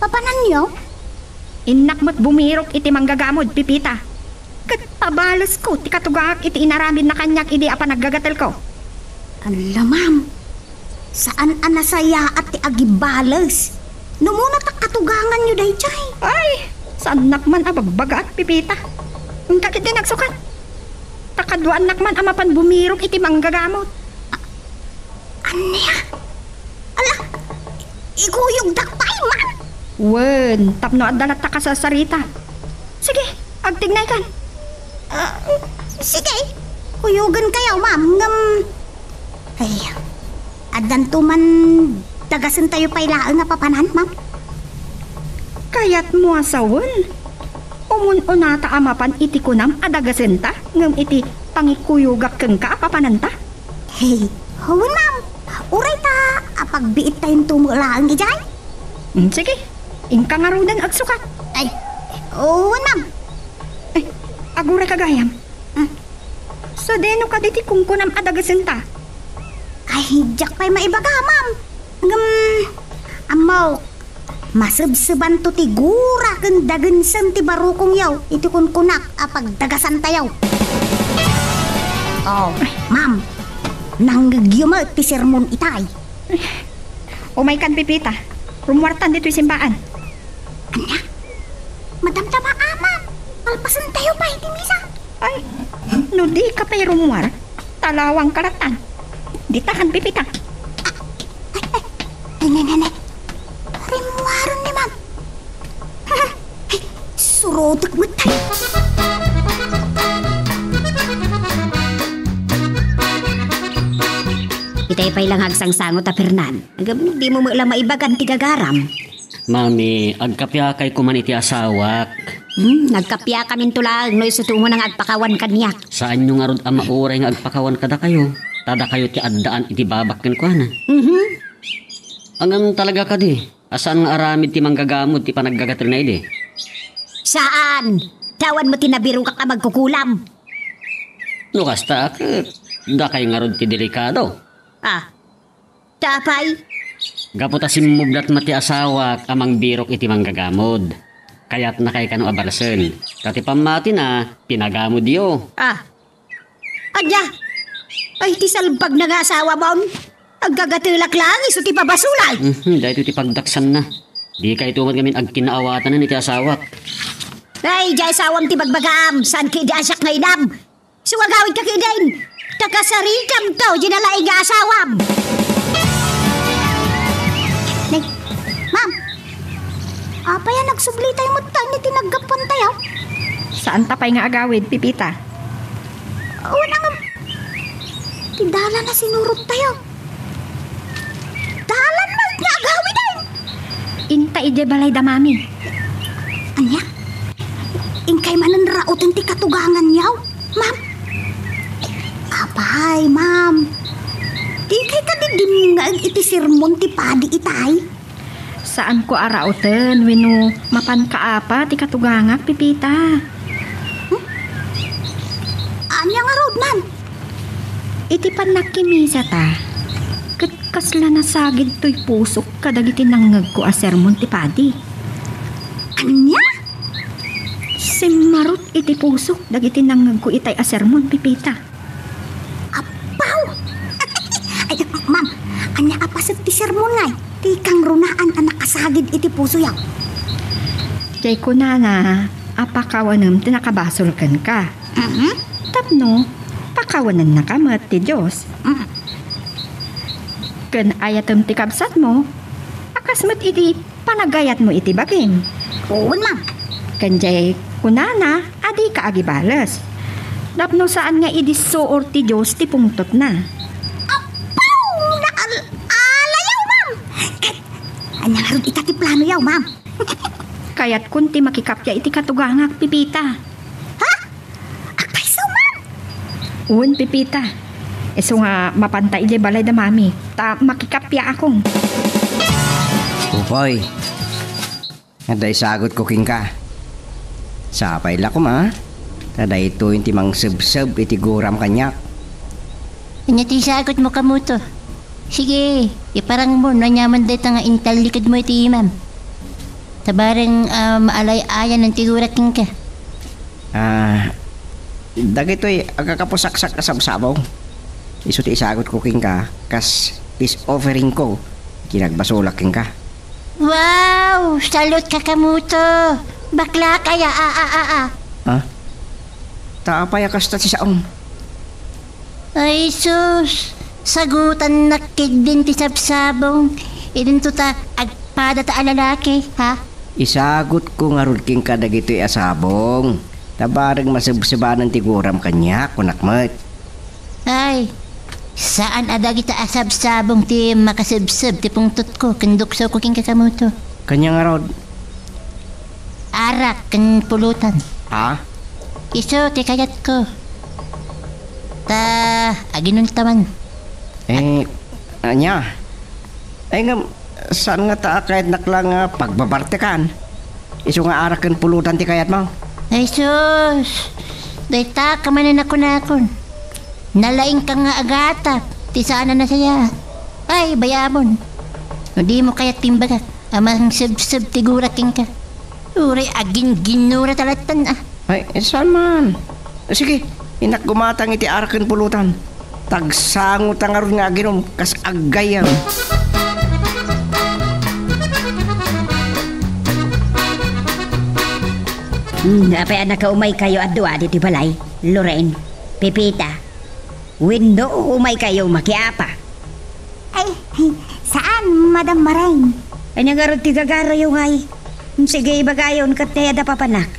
Papananyo? Innak met bumirok iti manggagamod, Pepita. Ket pabalesko ti katugangak iti inaramidna kaniak idi a panaggagatelko. Ala, ma'am, saan a nasayaat ti agibales. Numuna ta katuganganyo daydiay. Ay, saannak man a bagbagaak, Pepita. Inka ketdi nagsukat. Ta kaduaannak man a mapan bumirok iti manggagamod. Ania? Ala, ikuyogdak pay, ma'am. Wen, tapno adda latta kasarsarita. Sige, agtignaykan. Ah, sige, kuyogenkayo, ma'am, ngem, ay, addanto man dagasentayo pay laeng a papanan, ma'am. Kayatmo a sawen? Umun-unata a mapan iti kunam a dagasenta ngem iti pangikuyogak kenka a papananta? Hey, wen, ma'am. Uray ta apagbiittayonto met laeng idiay. Mm, sige. Inka ngaruden agsukat. Ay, wen, ma'am. Ay, agurayka gayam. Ah. Sadino kadi ti kunkunam a dagasenta? Ay, diak pay maibaga, ma'am. Ngem, ammok, masebsebanto ti gura ken dagensen ti barukongyo iti kunkunak a pagdagasantayo. Oh, ma'am, nangngegyo met ti sermon itay. Umaykan, Pepita. Rummuartan ditoy simbaan. Ania? Madamdama a, ma'am. Palpasentayo pay ti misa. Ay, no dika pay rummuar, talawangka lattan. Ditakan, Pepita. Ay, ay, ay, ne, ne, ne. Rimmuaren ni ma'am. Ay, suro Utek met tay. Itay pay lang agsangsangot a Fernan. Agam, dimo met la maibagan ti gagaram. Mami, agkapiakay koma iti asawak. Hmm, agkapiakaminto laeng no isu ti umuna nga agpakawan kaniak. Saanyo ngarud a mauray nga agpakawan kadakayo. Ta dakayo ti addaan iti babak kenkuana. Mhm. Ngem talaga kadi, a saan nga aramid ti manggagamod ti panaggagatena idi? Saan! Awan met ti nabirokak a magkukulam. No kasta, ket dakay ngarud ti delikado. Ah, ta apay? Gapu ta simmublat met ti asawak a mangbirok iti manggagamod. Kayatnakay kano a balsen. Ta ti pammatina, pinagamodyo. Ah, ania? Ay, ti salbagna nga asawamon. Aggagatelak laeng isu ti pabasolak. Mhm, daytoy ti pagdaksanna. Dikayto met ngamin agkinnaawatanan iti asawak. Ay, diay asawam ti bagbagaam, saan ket idi a siak nga inam. Isu nga agawidka ketdin. Ta kasarikamto, diay nalaing nga asawam. Nay, ma'am, apay a nagsublitayo met ta iti naggapuantayo? Saanta pay nga agawid, Pipita. Wen, ngem, ti dalan a sinurottayo. Dalan met nga agawiden. Inta idiay balay da mami. Ania? Inkay manen rauten ti katuganganyo, ma'am? Apay, ma'am? Dikay kadi dimngeg iti sermon ti padi itay? Saanko a rauten wenno mapanka apa ti katugangak, Pipita. Hmm? Ania ngarud man? Iti pannakkimisata, ket kasla nasagid toy pusok kadagiti nangngegko a sermon ti padi. Ania? Simmarot iti pusok dagiti nangngegko itay a sermon, Pipita. Apaw! Ay, ma'am, ania a paset ti sermon ngay? Ti kangrunaan a nakasagid iti pusoyo. Jay kunana a pakawanem ti nakabasol kenka. Mhm. Tapno pakawanennaka met ti Dios. Mm. Ken ayatem ti kabsatmo, a kas met iti panagayatmo iti bagim. Wen, ma'am. Ken jay kunana a dika agibales. Tapno saan nga idi suor ti Dios ti pungtotna. Apaw! Naal-alayo, ma'am! Ket ania ngarud ita ti planoyo, ma'am? Kayatkon ti makikappia iti katugangak, Pipita. Ha? Apay isu, ma'am? Wen, Pipita. Isu nga mapanta idiay balay da mami, ta makikappiaakon. Pupoy, adda isagutko kenka. Sapay la koma, ta daytoyen ti mangsebseb iti guram kaniak. Ania ti isagutmo, Kamuto? Sige, iparangmo no aniaman dayta nga intallikudmo iti imam. Ta bareng, ah, maalay-ayanen ti gurak kenka. Ah, dagitoy agkakapusaksaksak a sabsabong. Isu ti isagutko kenka kas peace offeringko iti nagbasolak kenka. Wow! Salute ka, Kamuto! Bakla kaya, a, a, a, a. Ah? Ta apay a kasta ti saom? Ay sus, sagutannak ketdin ti sabsabong. Idinto ta agpadata a lalaki, ha? Isagutko ngarud kenka dagitoy a sabong. Ta bareng masebsebanen ti guram kaniak, kunak met. Ay, saan a dagita a sabsabong ti makasebseb ti pungtotko ken duksawko kenka, Kamuto. Kaniak ngarud. Arak ken pulutan. Ha? Isu ti kayatko. Ta aginuntaman. Eh, ania? Ay, ngem, saan ngata a kayatnak la nga pagbabartekan? Isu nga arak ken pulutan ti kayatmo? Ay sus! Dayta ka manen a kunakon. Nalaingka nga agatap ti saan a nasayaat. Ay, bayamon. No dimo kayat ti imbagak a mangsebseb ti gurak kenka. Uray aginginnura ta lattan, a. Ay, saan man? Sige, innak gumatang iti arak ken pulutan. Tagsangota ngarud nga aginum kas aggayam. Hmm, apay a nakaumaykayo a dua ditoy balay, Loren, Pepita? Wenno umaykayo makiapa? Ay, saan, Madam Marain. Ania ngarud ti gagarayo ngay? Sige, ibagayon ket nay adda papanak.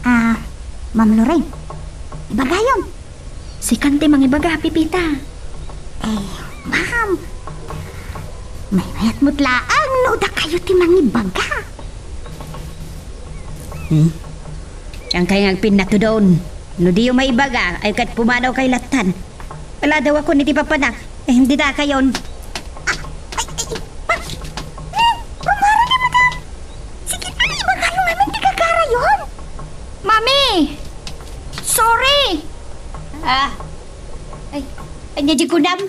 Ah, Ma'am Lorraine, ibagayon. Sikan ti mangibaga, Pepita. Eh, ma'am, maymayat met laeng no dakayo ti mangibaga. Hmm? Diyan kayo nga agpinnatudon. No diyo maibaga, ay ket pumanaw kay lattan. Ala, daw ako ni ti papanak. Eh, hindi na kayon. Ah, ay, ay, ay, pa-, eh, kumare ni madam. Sige na, ibagayo ngamin ti gagarayon. Mami! Sorry! Ah, ay, anya di kunam?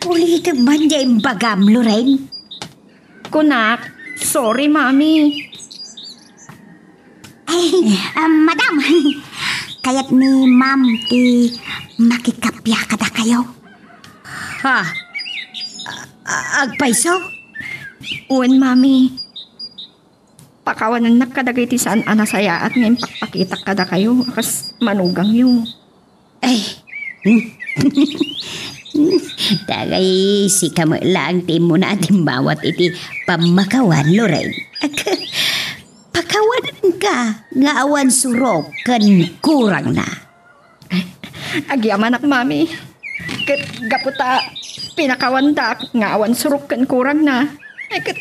Ulitek man diay imbagam, Lorraine. Kunak, sorry, Mami. Ay, ah, madam, kayat ni ma'am ti makikappia kadakayo. Ha? A-, a-, agpayso? Wen, Mami. Pakawanennak kadagiti saan a nasayaat nga impakpakitak kadakayo a kas manugangyo. Ay. Dagay sika met laeng ti immuna a timmawat iti pammakawan, Lorraine. Pakawanenka nga awan surok ken kurangna. Agyamanak, Mami. Ket gapu ta pinakawandak nga awan surok ken kurangna, ay ket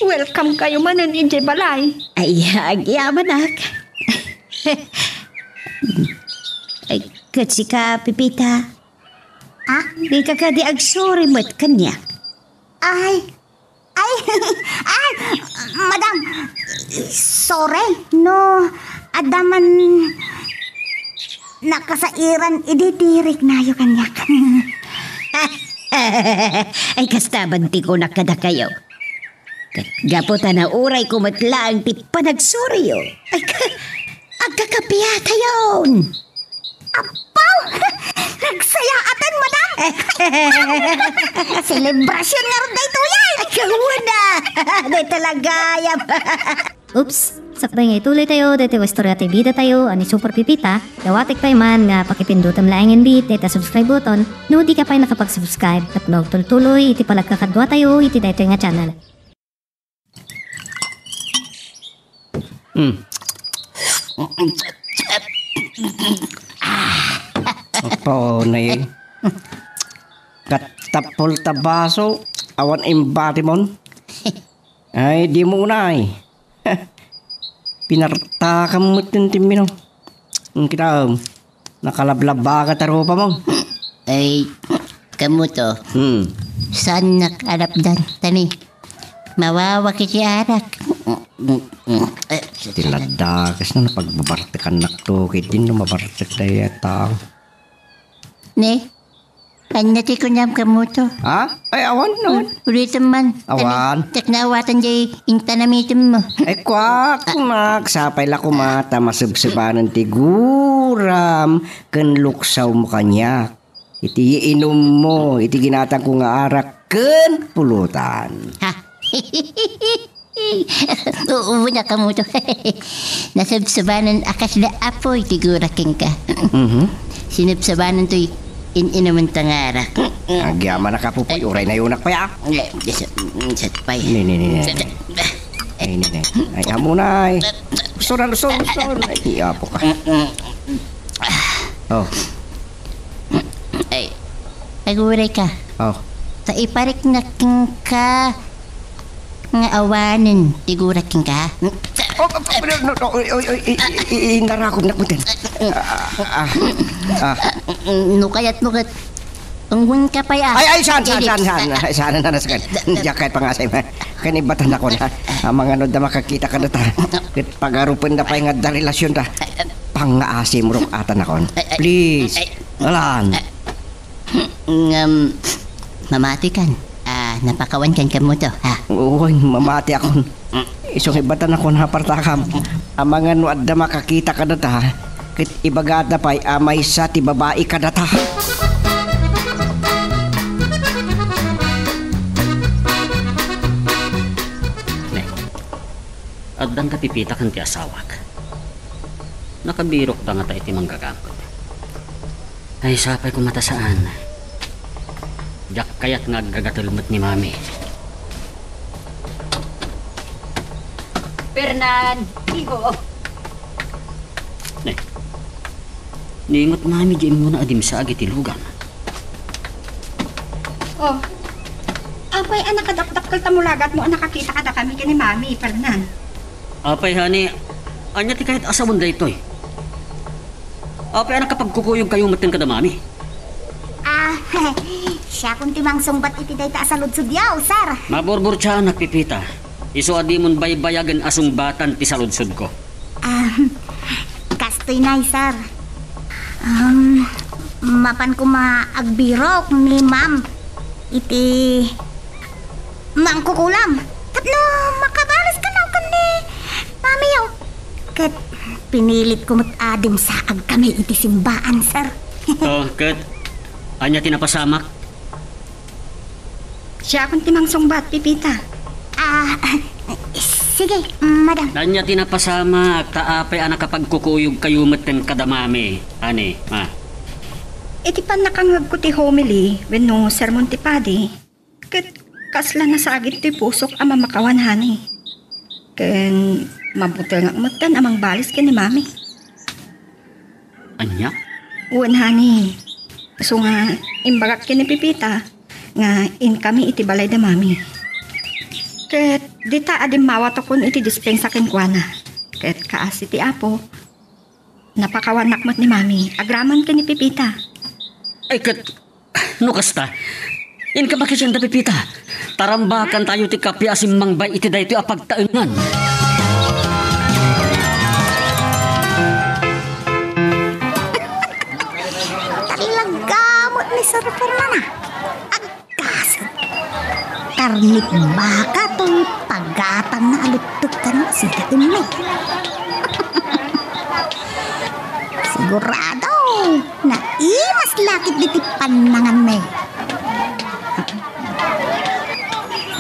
welcome kayo manen idiay balay. Ay, agyamanak. Ay, ket sika, Pepita? Ah? Dika kadi agsuri met kaniak? Ay, ay, ay, madam, sorry, no, adda man nakasairan idi ti riknayo kaniak. Ay, kasta man ti kunak kadakayo. Ket gapu ta naurayko met laeng ti panagsuriyo. Ay, ka-, agkakapiatayon! Apaw! Nagsayaaten, madam! Selebrasyon ngarud daytoy, ay! Ay, kauna! Dayta la gayam! Oops! Sakbay nga ituloy tayo, daytoy nga istorya ti bida tayo, a ni Super Pepita, dawatek pay man nga pakipindutem laeng inbit, dayta subscribe button, no di ka pay nakapag-subscribe, tapno agtultuloy iti panagkakadua tayo, iti daytoy nga channel. Hmm. Apo, nay. Kat tapol ta baso, awan imbatimon. Ay, di mo unay. Pinartakam met ti mino. Ang kita, nakalablaba ka ta rupa mo. Ay, kamuto. Hmm. Saannak a lapdan, tani. Mawawak iti arak. Eh, Ti ladakes na napagbabartekannak to, ket din no mabartek tayo a tao. Ne? Anya ti kunyam kamuto? Ha? Ay, awan, awan. Ulitem man. Awan. Tani, tekna awatan jay intanamitem mo. Ay, kuak, kunak. Sapay la kuma ta masebsebanen ti guram ken luksaw mo kaniak. Iti iinum mo, iti ginatangko nga arak ken pulutan. Ha? Oo, nakamuto. Nasabsabanan a kasla apoy ti gurak kenka. Mhm. Sinabsabanan toy in-inuman ta nga arak. Agyamanak, Apo Poy, uray nayunak pay, ah. Eh, sa, sa pay. Ni, ni, ni, ni. Sa, sa, Ay, ni, ni. Ay, amo na, ay. Gusto na, gusto, gusto. Ay, apo ka. Oh. Ay, aguray ka. Oh. Ta iparik na king ka nga awanen ti gurak king ka. Oh, oh, oh, no, no, oy, oy, oy, i-, i-, i-, inarakom na kuten. Ah, ah, ah. No kayat mo ket, unggun ka pa ya. Ay, ay, saan, saan, Philip. Saan, saan? Ay, saan na nasakan? Diyak kay pangasay, ma. Kanibatan ako na. Amang ano da makakita ka na ta. Ket pagarupen da pay nga da relasyon da. Pangaasim rok atan akon. Please. Alan. Ngem, mamati kan. Ah, napakawan kan kamo to, ha? Uy, mamati akon. Isu nga ibatan akon ha partakam. Amangan no adda makakita kadata, ket ibagada pay a maysa ti babai kadata. Ne, addan ka ti pita ken ti asawak. Nakabirok da ngata iti manggagangkot. Ay, sapay koma ta saan. Diak kayat nga aggagatel met ni Mami. Fernan, iho. Ne. Ningot Mami diay immuna a dimsaag iti lugan. Oh. Apay a nakadakdakkel ta mulagatmo a nakakita kadakami ken ni Mami, Fernan? Apay, honey, ania ti kayat a sawen daytoy? Apay a nakapagkukuyogkayo metten kada Mami? Ah, siakon ti mangsungbat iti dayta a saludsodyo, sir. Maburburtiaanak, Pepita. Isu a dimon baybayagen a sungbatan ti saludsodko. Ah, kastoy nay, sir. Um, mapan koma agbirok ni ma'am iti mangkukulam tapno makabales kano ken ni mamiyo. Ket pinilitko met a dimsaagkami iti simbaan, sir. Oh, ket ania ti napasamak? Siakon ti mangsungbat, Pepita. Ah, sige, madam. Ania ti napasamak, ta apay a nakapagkukuyogkayo metten kada Mami, honey, ah? Iti pannakangngegko ti homily wenno sermon ti padi, ket kasla nasagit ti pusok a mamakawan, honey. Ken mabutengak metten a mangbales ken ni Mami. Ania? Wen, honey. Isu nga imbagak ken ni Pepita nga inkami iti balay da Mami. Ket dita a dimmawatakon iti dispensa kenkuana. Ket kaasi ti Apo, napakawanak met ni Mami agraman ken ni Pepita. Ay, ket no kasta, inka makiidian da Pepita. Tarambakantayo ti kappia a simmangbay iti daytoy a pagtaengan. Talaga met ni Sir Fernana. Agkasat. Karnit baka toy pagatanna a luttek kano sida unay. Sigurado, naimas lakit diti pannanganmi.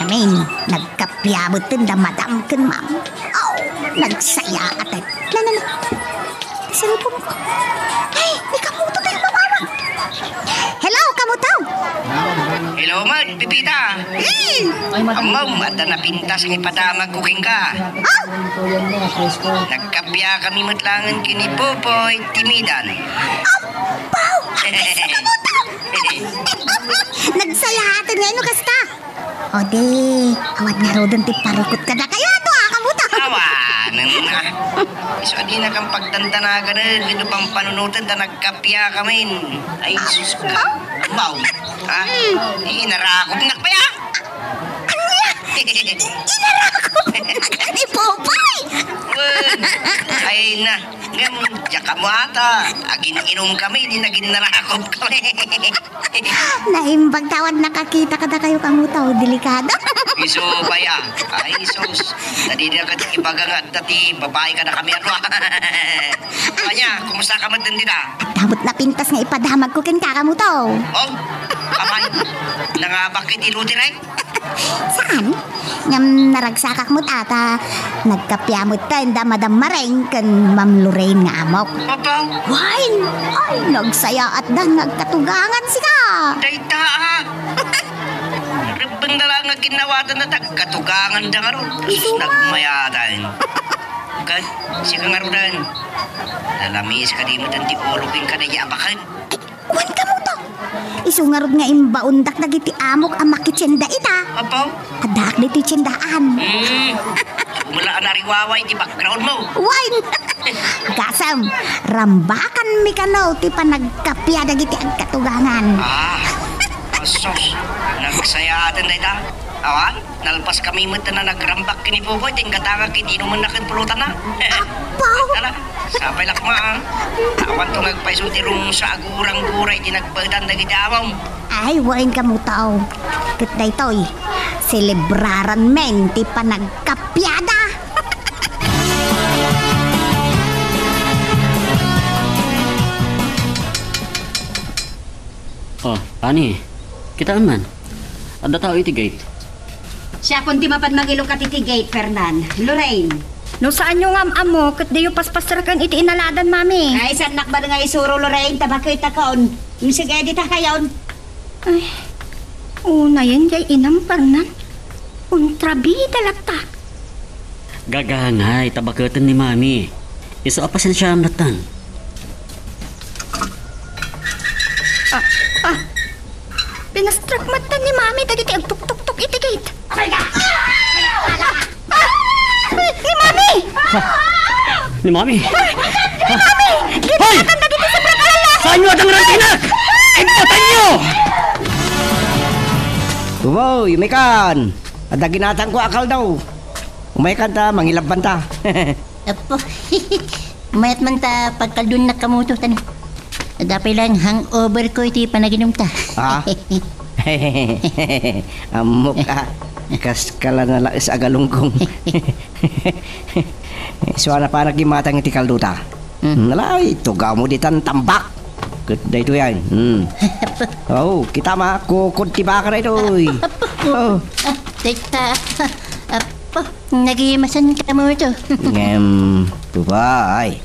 Amin, nagkappia metten da madam ken ma'am. Oh, nagsayaaten. Na, na, na. Cellphone ko. Ay, ni Kamuto tayo mamawan. Hello, Kamuto. Hello, Ma'am Pepita. Mm. Ammom, adda napintas nga ipadamagko kenka. Ah? Nagkappia kami met laengen ken ni Popoy ti Midan. Apaw! Ay, Kamuto! Nagsayaaten nga no kasta. O di, awan ngaruden ti parikut kadakayo, adu a, Kamuto. Awanen a. Isu a dinakon pagdandanagan, eh, wenno pampanunoten ta nagkappia kamin. Ay, sus ka. Baw. Ha? Hmm. Inarakopnak pay, ah. Ania? Inarakop? Ni Popoy? Wen. Ay na. Ngem, diak ammo ata. Agin-inom kami, di nagin narakop kami. Naimbag ta awan nakakita kadakayo, Kamuto, delikado. Isu pay a. Ay, sus. Tadi na ket ibaga nga adda ti babai kadakami a dua. Ania, kumusta ka met dita? Adda met napintas nga ipadamagko kenka, Kamuto. Oh, apay. Nangabak iti lottery? Saan? Ngem naragsakak met ata, nagkappia metten da Madam Mareng ken Ma'am Lorraine nga amok. Apaw? Wen, ay, nagsayaatda nga agkatugangan sika. Dayta, ah. Rebbengna laeng nga kinnawatanna ta agkatuganganda ngarud. Isu man. Nagmayatan. Ket, sika ngaruden. Nalamis kadi metten ti ulo kenka daydi a baket. Wen, Kamuto. Isu ngarud nga imbaondak dagiti amok a makitienda ita. Apo? Addaak ditoy tiendaan. Hmm. Umula a nariwawa iti background mo. Wen! Gasem, rambakanmi kano ti panagkappia dagiti agkatugangan. Ah, asos. Nagsayaten dayta. Awan? Nalpas kami met a nagrambak ken ni Popoy, ti inggatangak iti inumenna ken pulutanna. Apo! Ala, sapay lakma, ah. Awan to nga agpayso ti rungsa a gurang-gura iti nagbaetan dagiti amom. Ay, wen, Kamuto. Ket daytoy, selebraran men ti panagkappiada. Oh, ani, kitaem man. Adda tao iti gate. Siakon ti mapan mangilukat iti gate, Fernan. Lorraine. No saanyo nga am-ammo, ket diyo paspaserken iti inaladan, Mami. Ay, saannak man nga isuro, Lorraine, ta makitakon. Sige, dita kayon. Ay, unayen jay inam, Fernan. Kontrabida latta. Gagangay, ta baketen ni Mami. Isu a pasensiam latta. Ah, ah. Pinastruck met ni Mami dagiti agtuktuktok iti gate. Apay ka? Ah! Ni Mami! Ni Mami? Ni Mami! Hoy! Ginatan dagiti sobra kalala! Saanyo a dangrangkinak? Impatanyo! Wow, yumikan! Adda ginatangko a kaldo. Umaykan ta, mangilabbanta. Apo, mayat man ta pagkaldunnak kamuto, tan. Adda pay lang hangover ko iti panaginumta. Ha? Ammok a, kas kala nalaes a galunggong. Suana pa nagimmatang iti kaldota. Hmm. Nalay, tugawmo ditan tambak. Ket daytoy ay. Hmm. Oh, kita ma, kukod ti baka daytoy. Apo, apo. Oh. Ah, dayta, apo. Nagimasan kamo ito. Ngem, babae.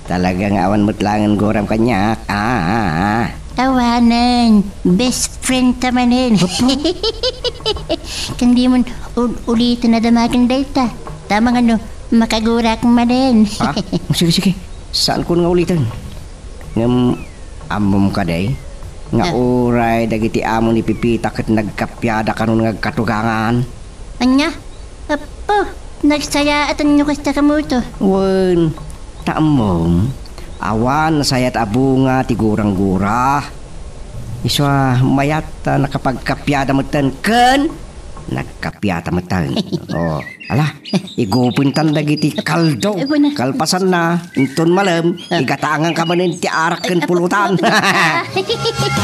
Talaga nga awan met langen guram kaniak. Ah, ah, ah. Awanen, best friend ta manen. Apo. Kundi mon ul-, ulitan a damagen dayta. Tama nga no, makagurak manen. Ha? Sige, sige. Saan ko nga ulitan? Ngem, ammom kadi? Nga Ah. uray dagiti amo ni Pipita ket nagkappiada kanon nga agkatugangan? Ania? Apo, nagsayaatanyo kasta kamuto. Wen, ta ammom, awan nasayaat a bunga ti gurang-gura. Isu a mayat a nakapagkappiada metten ken nagkappiada metten. Oh, ala, igupentan dagiti kaldo. Ay, wala. Kalpasanna, inton malem, Ah. igatangan ka manen ti arak ken Ay, apo, pulutan. apo, apo.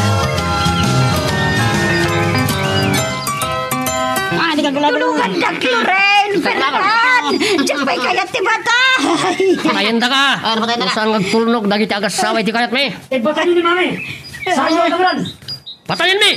Ah, di ka gulagul. Tulungan dak, Loren! Fernan! Diak pay kayat ti batay! Patayen ta ka! Ah, patayen ta ka. Saan nga agtulnog dagiti agassawa iti kayatmi? Eh, patayen ni Mami! Saan nga agtulnog? Patayenmi!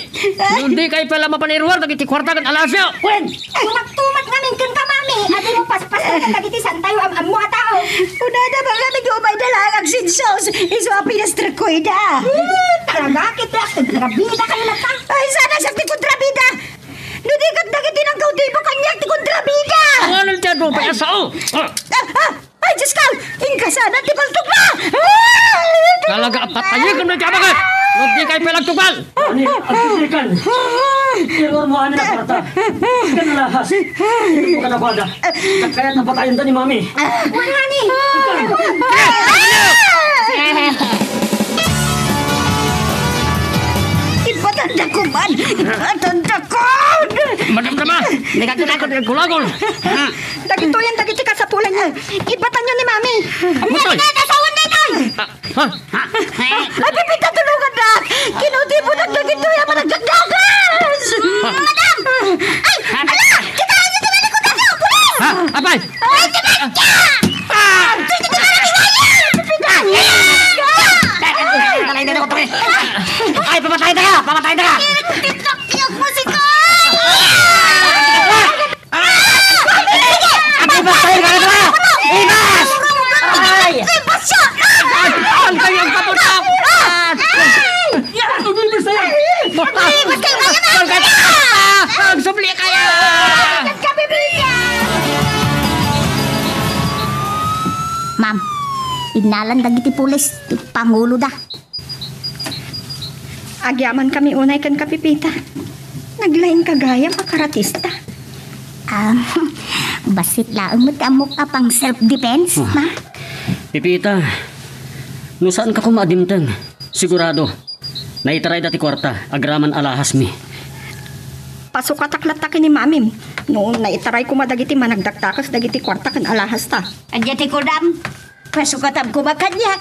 No di kay pala mapan iruar dagiti kuarta ken alasyo! Wen! Tumat-tumat ngamin kenka, Mami! Adimo paspas dagiti santayo am-ammo a tao! Kunada, Mami, nga umay da laeng agsinsos! Isu a pinastrek ko ida! Hmm, talaga, kiti ak, kontrabida kayo na ta! Ay, sana siya ti kontrabida! No di ket dagiti nangkautibo kaniak ti kontrabida! Awanen ti adu pay a sao! Ah! Ah, ah! Ay, Diyos ko! Inka sana ti paltogna! Talaga a patayen kano iti abakan! No di kay pay agtugpal! Ani, agtitikan! Error mo, ani, na kwarta! Kan alahas! Hindi mo kanapada! Kaya napatayan ta ni Mami! Wala ni! Ipatanda ko man! Ipatanda ko! Madam Dama! Nagkakita ko ng gulagol! Dagitoy dagiti kasapulanyo. Ibatanyo ni Mami. Mami, asawan daytoy! Ah, ha? Ay, Pipita, tulungan na! Kinutibo na dagitoy a managdagdagas! Madam! Ay, ala! Kitaan niyo ti malikod ako! Pulis! Ha? Apay! Ay, ti Maria! Ah! Ay, ti Maria! Pipita! Ay! Ay, ay, ay, ay, ay, ay, ay, ay. Ay, pamatay na ka! Pamatay na ka! Ay, ti Maria! Ay! Ibas tayo, mga tropa! Ibas! Ay! Ay! Ang kayang kaputok! Ay! Ibas tayo! Ang kayang kaputok! Ang subli kaya! Ma'am, innalan dagiti pulis, pangulo da. Agyamankami unay kenka, Pipita. Naglaingka gayam a karatista. Ah, bassit laeng met ti ammok a pang self-defense, Oh. ma'am. Pipita, no saanka koma a dimteng, sigurado, naitarayda ti kuarta agraman alahasmi. Pasukatak latta ken ni Mamim no naitaray koma dagiti managdakdakes dagiti kuarta ken alahasta. Ania ti kunam? Pasukatam koma kaniak.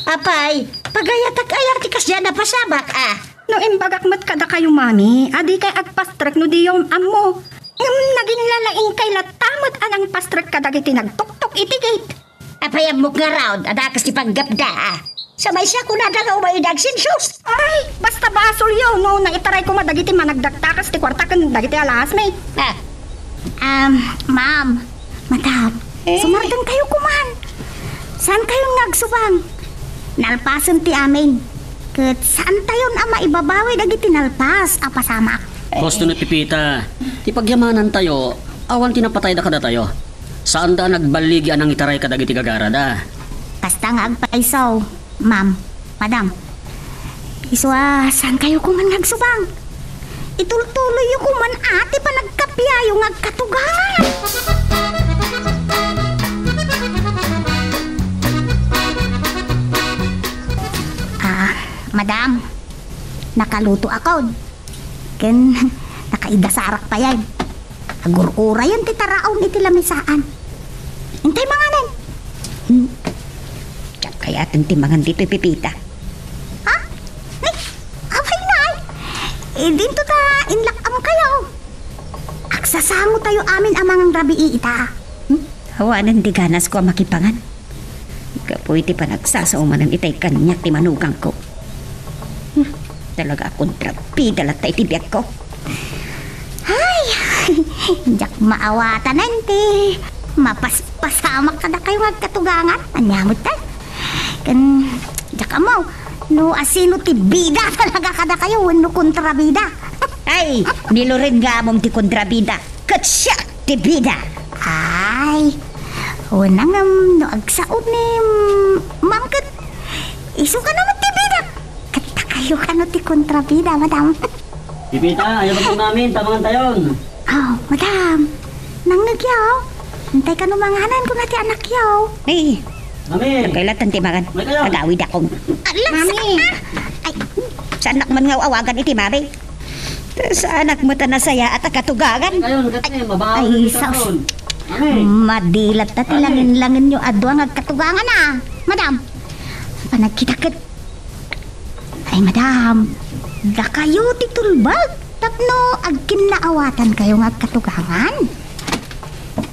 Apay, pagayatak aya ti kasdiay a napasamak, a? No imbagak met kadakayo, Mami, a dikay agpastrek no diyo ammo. Ngem naginlalaingkay latta met a nangpastrek kadagiti nagtuktok iti gate. Apay ammok ngarud a dakes ti panggepda, a? Sa maysa kunada nga umayda agsensus. Ay, basta basolyo no naitaray koma dagiti managdakdakes ti kuarta ken dagiti alahasmi. Ah. Um, ma'am, madam, Eh? sumardengkayo koman. Saankayon nga agsubang? Nalpasen ti amin. Ket saantayon a maibabawi dagiti nalpas a pasamak. Husto ni Pipita, ti pagyamanantayo, awan ti napatayda kadatayo. Saanda a nagballigi a nangitaray kadagiti gagarada. Kasta nga agpayso, ma'am, madam. Isu a, saankayo koma nga agsubang? Itultuloyyo koma a ti panagkapiayo nga agkatugangan. Ah, madam, nakalutoakon. Ken nakaidasarak pay. Agur-urayen ti taraon iti lamisaan. Intay manganen. Hmm. Diak kayaten ti mangan ditoy pipita. Ha? Ni, apay ngay? Idinto ta inlak-amkayo. Agsasangotayo amin a mangan rabii ita. Hmm? Awanen ti ganasko a makipangan. Gapu iti panagsasao manen itay kaniak ti manugangko. Hmm, talaga a kontrabida latta iti biagko. Ay, diak maawatanen ti mapaspasamak kadakayo nga agkatugangan. Ania met tay? Ken diak ammo no asino ti bida talaga kadakayo wenno kontrabida. Ay, ni Loren nga amom ti kontrabida. Ket siak ti bida. Ay, wen ngem no agsao ni Ma'am ket isu kano met ti bida. Ket dakayo kano ti kontrabida, madam. Pipita, ayaw magmamamin, tamangan tayon. Oh, madam. Nangngegyo. Intay kano manganen kuna ti anakyo. Ay, Mami. Kailan ti mangan? May kayo. Agawid ako. Alas, Mami. Ah, ay. Saanak man nga awagan iti mami? Saanak met a nasayaat a katugangan. Kayon, ket ni, mabaw Ay, ni sus. Karon. Amen. Madilat ta ti Amen. Langin-langinyo a dua nga agkatugangan, a. Madam, panagkita ket. Ay, madam, dakayo ti tulbag tapno agkinnaawatankayo nga agkatugangan.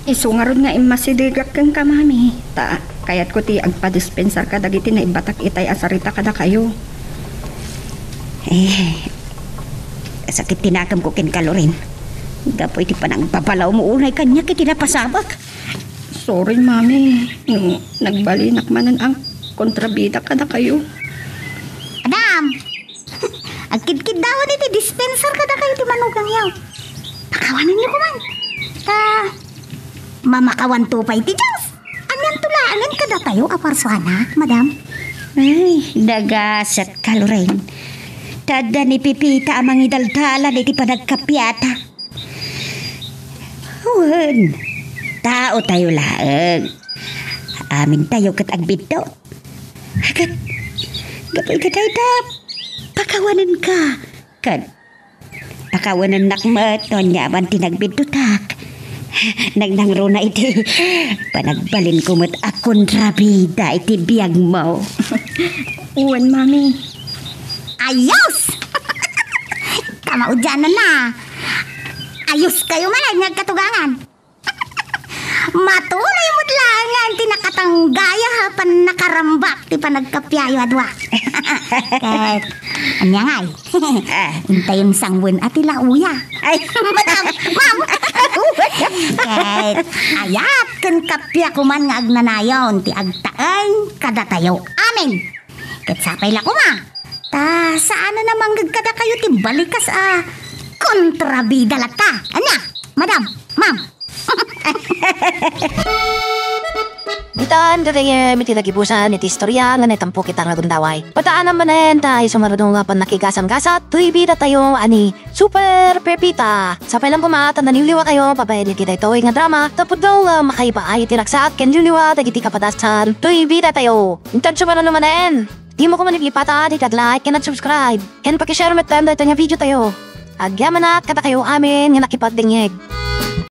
Isu ngarud nga immasidegak kenka, Mami, ta kayatko ti agpadispensar kadagiti naibatak itay a sarita kadakayo. Eh, sakit ti nakemko kenka, Loren. Gapu iti panangbabalawmo unay kaniak iti napasamak. Sorry, Mami. No, nagbalinak manen a kontrabida kadakayo. Madam! Agkidkiddawan iti dispenser kadakayo ti manugangyo. Pakawanenyo koman. Ta, mamakawanto pay ti Dios. Anianto laengen kadatayo a parsua, madam? Ay, nagasat ka, Loren. Ta adda ni Pipita a mangidaldalan iti panagkapiata. Wen, taotayo laeng. Amintayo ket agbiddut. Ket, gapu iti dayta, pakawanenka. Ket, pakawanennak met no aniaman ti nagbiddutak. Nangnangruna iti panagbalinko met a kontrabida iti biagmo. Wen, Mami. Ayos! Kamaudiananna. Ayoskayo manen nga agkatugangan. Matuloy met laeng nga ti nakatanggaya a pannakarambak ti panagkapiayo a dua. Ket, ania ngay? Ah. Intayon sangwen a ti lauya. Ay. Madam, ma'am. Ket, ayat ken kappia koman nga agnanayon ti agtaeng kadatayo. Amen. Ket sapay la koma. Ta, saanen a mangngeg kadakayo ti balikas a kontrabida latta. Ania, madam, ma'am? Ditan, gagayyem, iti nagibusan iti istoria nga naitampok ita nga gundaway. Pataanam manen ta isu ngarud nga pannakigasanggasat toy bidatayo a ni Super Pepita. Sapay lang koma ta naliwliwatayo babaen iti daytoy nga drama, ta pudno nga makaipaay iti ragsak ken liwliwa dagiti kapadasan toy bidatayo. Intanto manen manen. Dimo koma maglipata dagiti ag-like ken ag-subscribe, ken paki-share met daytoy nga videotayo. Agyamanak kadakayo amin nga nakipagdengngeg.